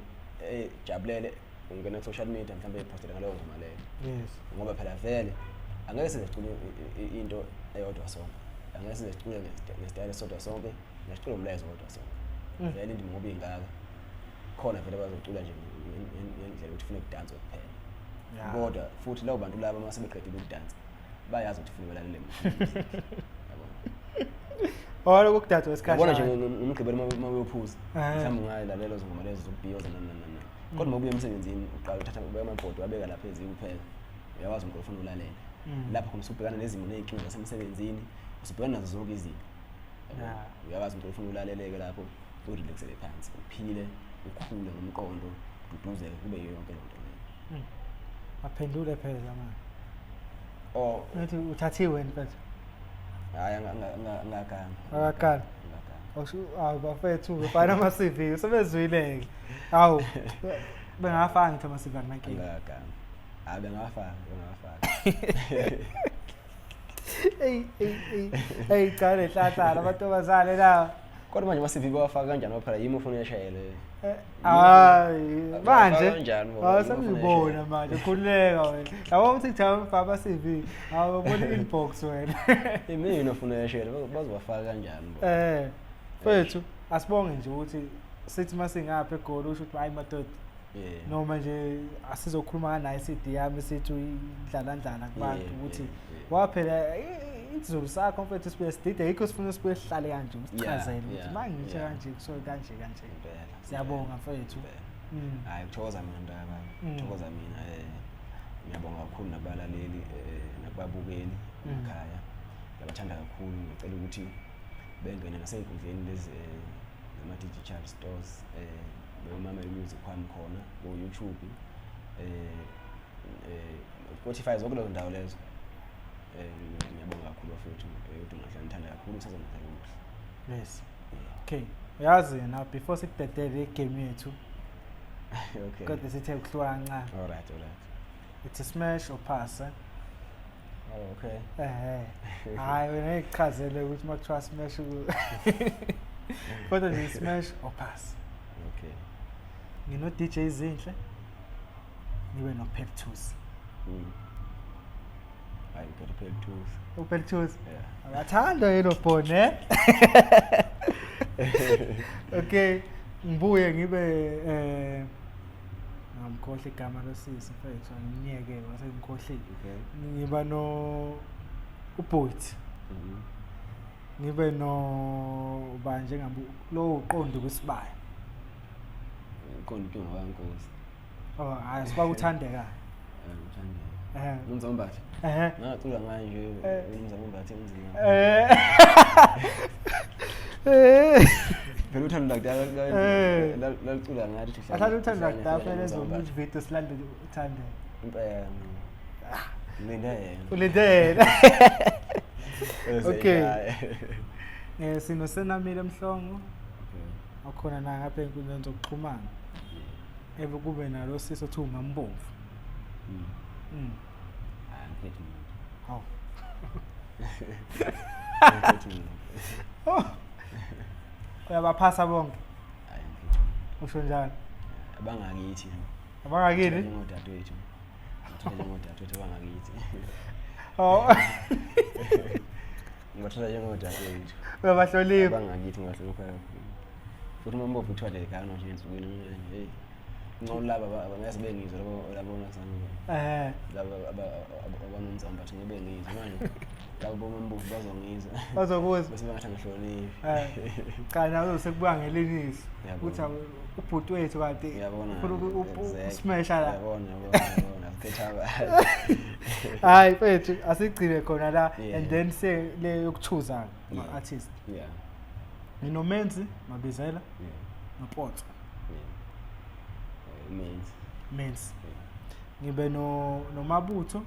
ejabulele, ungena ku-social media mhlawumbe ephostele ngaleyo ngoma leyo. Ngoba phela vele angeke size sicule into eyodwa sonke, angeke size sicule ngesitayela esisodwa sonke, nesicule umlayezo owodwa sonke. Vele indima ngoba ingaka khona, vele bazocula nje ngendlela ukuthi fune kudanswe kuphela. Kodwa futhi labo bantu laba uma sebeqedile ukudansa bayazi ukuthi fune balalele music, yabona. Oh, lokhu kudansa Yabona nje, wesikhashana. ngomgqibelo uma uyophuza, mhlawumbe ungayilalela lezo ngoma lezo zokubhiyoza, nani nani nani, kodwa uma ubuya emsebenzini uqala uthatha, ubeka amabhodo, wabeka lapha eziko kuphela, uyawazi umqondo ufuna ulalele. Lapho khona usubhekana nezimo ney'nkinga zasemsebenzini, usubhekana nazo zonke izinto, yabo. Uyawazi umqondo ufuna ulaleleke lapho, urelaxele phansi, uphile, ukhule ngomqondo, ududuzeke, kube yiyo yonke loo nto leyo. Aphendule phela manje. Oh. Ngathi uthathiwe wena mfethu. Hhayi, angaganga. Akaqali. Angaganga. Awusho, awu bafethu, befana ama-CV sebezwile-ke. Hawu, bengafaka ngithi ama-CV akunankinga. Angaganga, hhayi, bengawafaka, bengawafaka. Eyi eyi eyi eyi, cha, lenhlanhla amantombazane lawa. Kodwa manje ama-CV bawafaka kanjani ngoba phela yimi ufuna uyashayele? Hayi, manje kanjani ngoba hayi, yimi ufuna sengibona uyashayela? Manje khululeka wena, yabo, uthi cha, ufaka ama-CV, awubona i-inbox wena. Imina ofuna uyashayela, bazowafaka kanjani bo? Mfethu, asibonge nje ukuthi sithi masingapha eGoli usho ukuthi hayi madoda, noma nje asizokhuluma kanayo i-CD yami, sithi uyindlalandlala kubantu ukuthi waphela isizulu sakho mfethu sibuye sidide, yikho sifuna sibuye sihlale kanje usichazele ukuthi mangitsho kanje kusuke kanje kanje. Impela. Siyabonga mfethu. Impela. Hayi, kuthokoza mina mntakababa. Kuthokoza mina. Ngiyabonga kakhulu nakubalaleli, nakubabukeli ekhaya, ngiyabathanda kakhulu. Ngicela ukuthi bengene nasey'nkundleni lezi nama-digital stores, beyomamela music wami khona ko-YouTube, Spotify, zonke lezo ndawo lezo. Ngiyabonga kakhulu bafethu, uDuma ngithanda kakhulu, usazongenzela okuhle. Yes, okay, uyazi na, before sikudedele igame yethu, kodwa sithe kuhluka kancane. All right. It's a smash or pass, eh? Oh, okay. Hayi wena, ngikuchazele ukuthi uma kuthiwa smash kodwa nje smash or pass. Okay. Ngino DJ Zinhle, ngibe no Peptus. Hayi, ngiphethe Peptus. UPeptus? Yeah. Abathanda yelo phone, eh? Okay, ngibuye ngibe ngamkhohle igama losisi mfethu, angimniyeke wase ngikhohlile. Ngiba no uBoit. Ngibe no ba njengabe lo uqondo kwisibaya. Uqonda inkinga kaNkosi. Oh, hayi, siba uthandeka. Uthandeka. Umzamo Mbatha. Ngacula ngayo nje umzamo Mbatha emzini. Phela uthando lakudala lalicula ngathi. Ahlala uthando lakudala phela, ezomunye video silandele uthandeka. Impela. Ngilinde yena. Ulinde yena. Okay. Sino Senamile Mhlongo. Akhona na ngapha ey'nkundleni zokuxhumana. Ebe kube nalo sisi othiwa uMambomvu. Hayi, ngikhethe umuntu. Hawu. Ngikhethe umuntu. Oh. Uyabaphasa bonke. Hayi, ngikhethe umuntu. Usho njalo. Abangakithi. Abangakini? Njengodadewethu. Ngithatha njengodadewethu abangakithi. Oh. Ngibathatha njengodadewethu. Uyabahlonipha. Abangakithi ngibahlonipha kakhulu. Futhi uma mbovu kuthiwa nje gana nje ensukwini hey. Ngcono laba abangeke bengizwe labo labo ngasami. Laba abanomzamo bathi ngeke bengizwe manje. Labo bomambovu bazongizwa. Bazokuzwa. Bese bangathi angihloniphi. Cha nawe sekubuka ngelinye iso. Ukuthi ubhuti wethu kanti ufuna ukusmasha la. Ngiyabona, ngiyabona, ngiyabona. Sikhetha abantu. Hayi mfethu asigcine khona la and then se le yokuchuza ama artist. Yeah. NginoMenzi Mabizela. Yeah. NoPotso. Yeah. Menzi. Menzi. Ngibe no noMabutho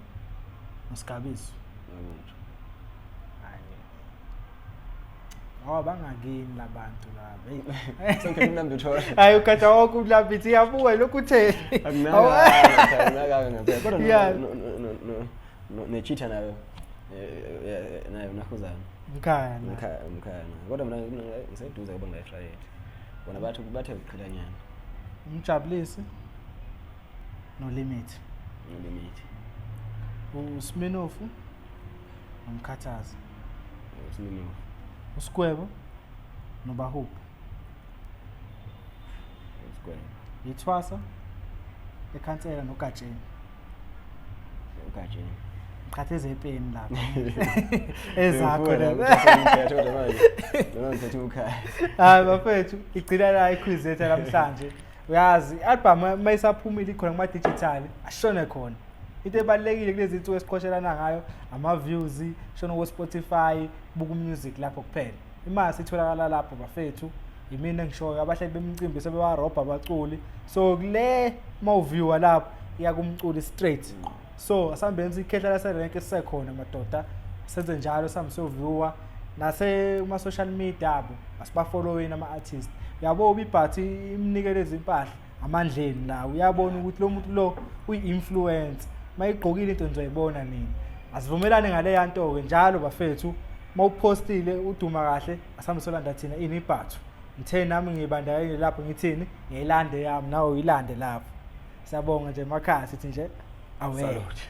noSigabiso. Mabutho. Oh bangakini labantu laba. Hey. Sengikhetha umlambi uthola. Hayi ukhatha wonke umlambi ithi iyabuka lokhu utheni. Akunakanga, akunakanga ngempela. Kodwa Yeah. ne-cheater nayo nayo nakhuzana. Mkhaya na. Mkhaya mkhaya nayo. Kodwa mina ngiseduze kuba ngayifrayela. Bona bathi bathe ukuqhelanyana Umjabulisi no limit. no-limit. uSminofu nomkhathazi. Usiminofu. uSigwebo noBahubhe. Usigwebo. Yithwasa ekhansela noGatsheni. UGatsheni. Ngiqhathe ezepeni lapha. Ezakho Ngifuna la. ukuthi kodwa manje noma ngithethe ukhaya. Hayi bafethu igcina la iquiz yethu namhlanje. Uyazi i-album mayisaphumile ikhona kuma digital ashone khona. Into ebalulekile kulezi insuku esiqoshelana ngayo ama views, shona ku Spotify, buka music lapho kuphela. Imali sitholakala lapho bafethu. Yimina engishoyo abahleli bemicimbi sebewarobha abaculi. So kule mawuviewer lapho iya kumculi straight. So asihambeni sikhehla laserenke sisekhona madoda. Senze njalo sihambe siyoviewer nase kuma social media abo asibafollowini ama artist. Uyabo ibhathi imnikele izimpahla amandleni la uyabona ukuthi lo muntu lo uyi-influence mayigqokile into nizoyibona nina. Asivumelane ngale yanto ke njalo bafethu mawupostile uduma kahle asihambe solanda thina ini ibhathu. Ngithe nami ngibandakanye lapho ngithini ngiyilande yami nawe uyilande lapho. Siyabonga nje emakhaya sithi nje awe. Salute.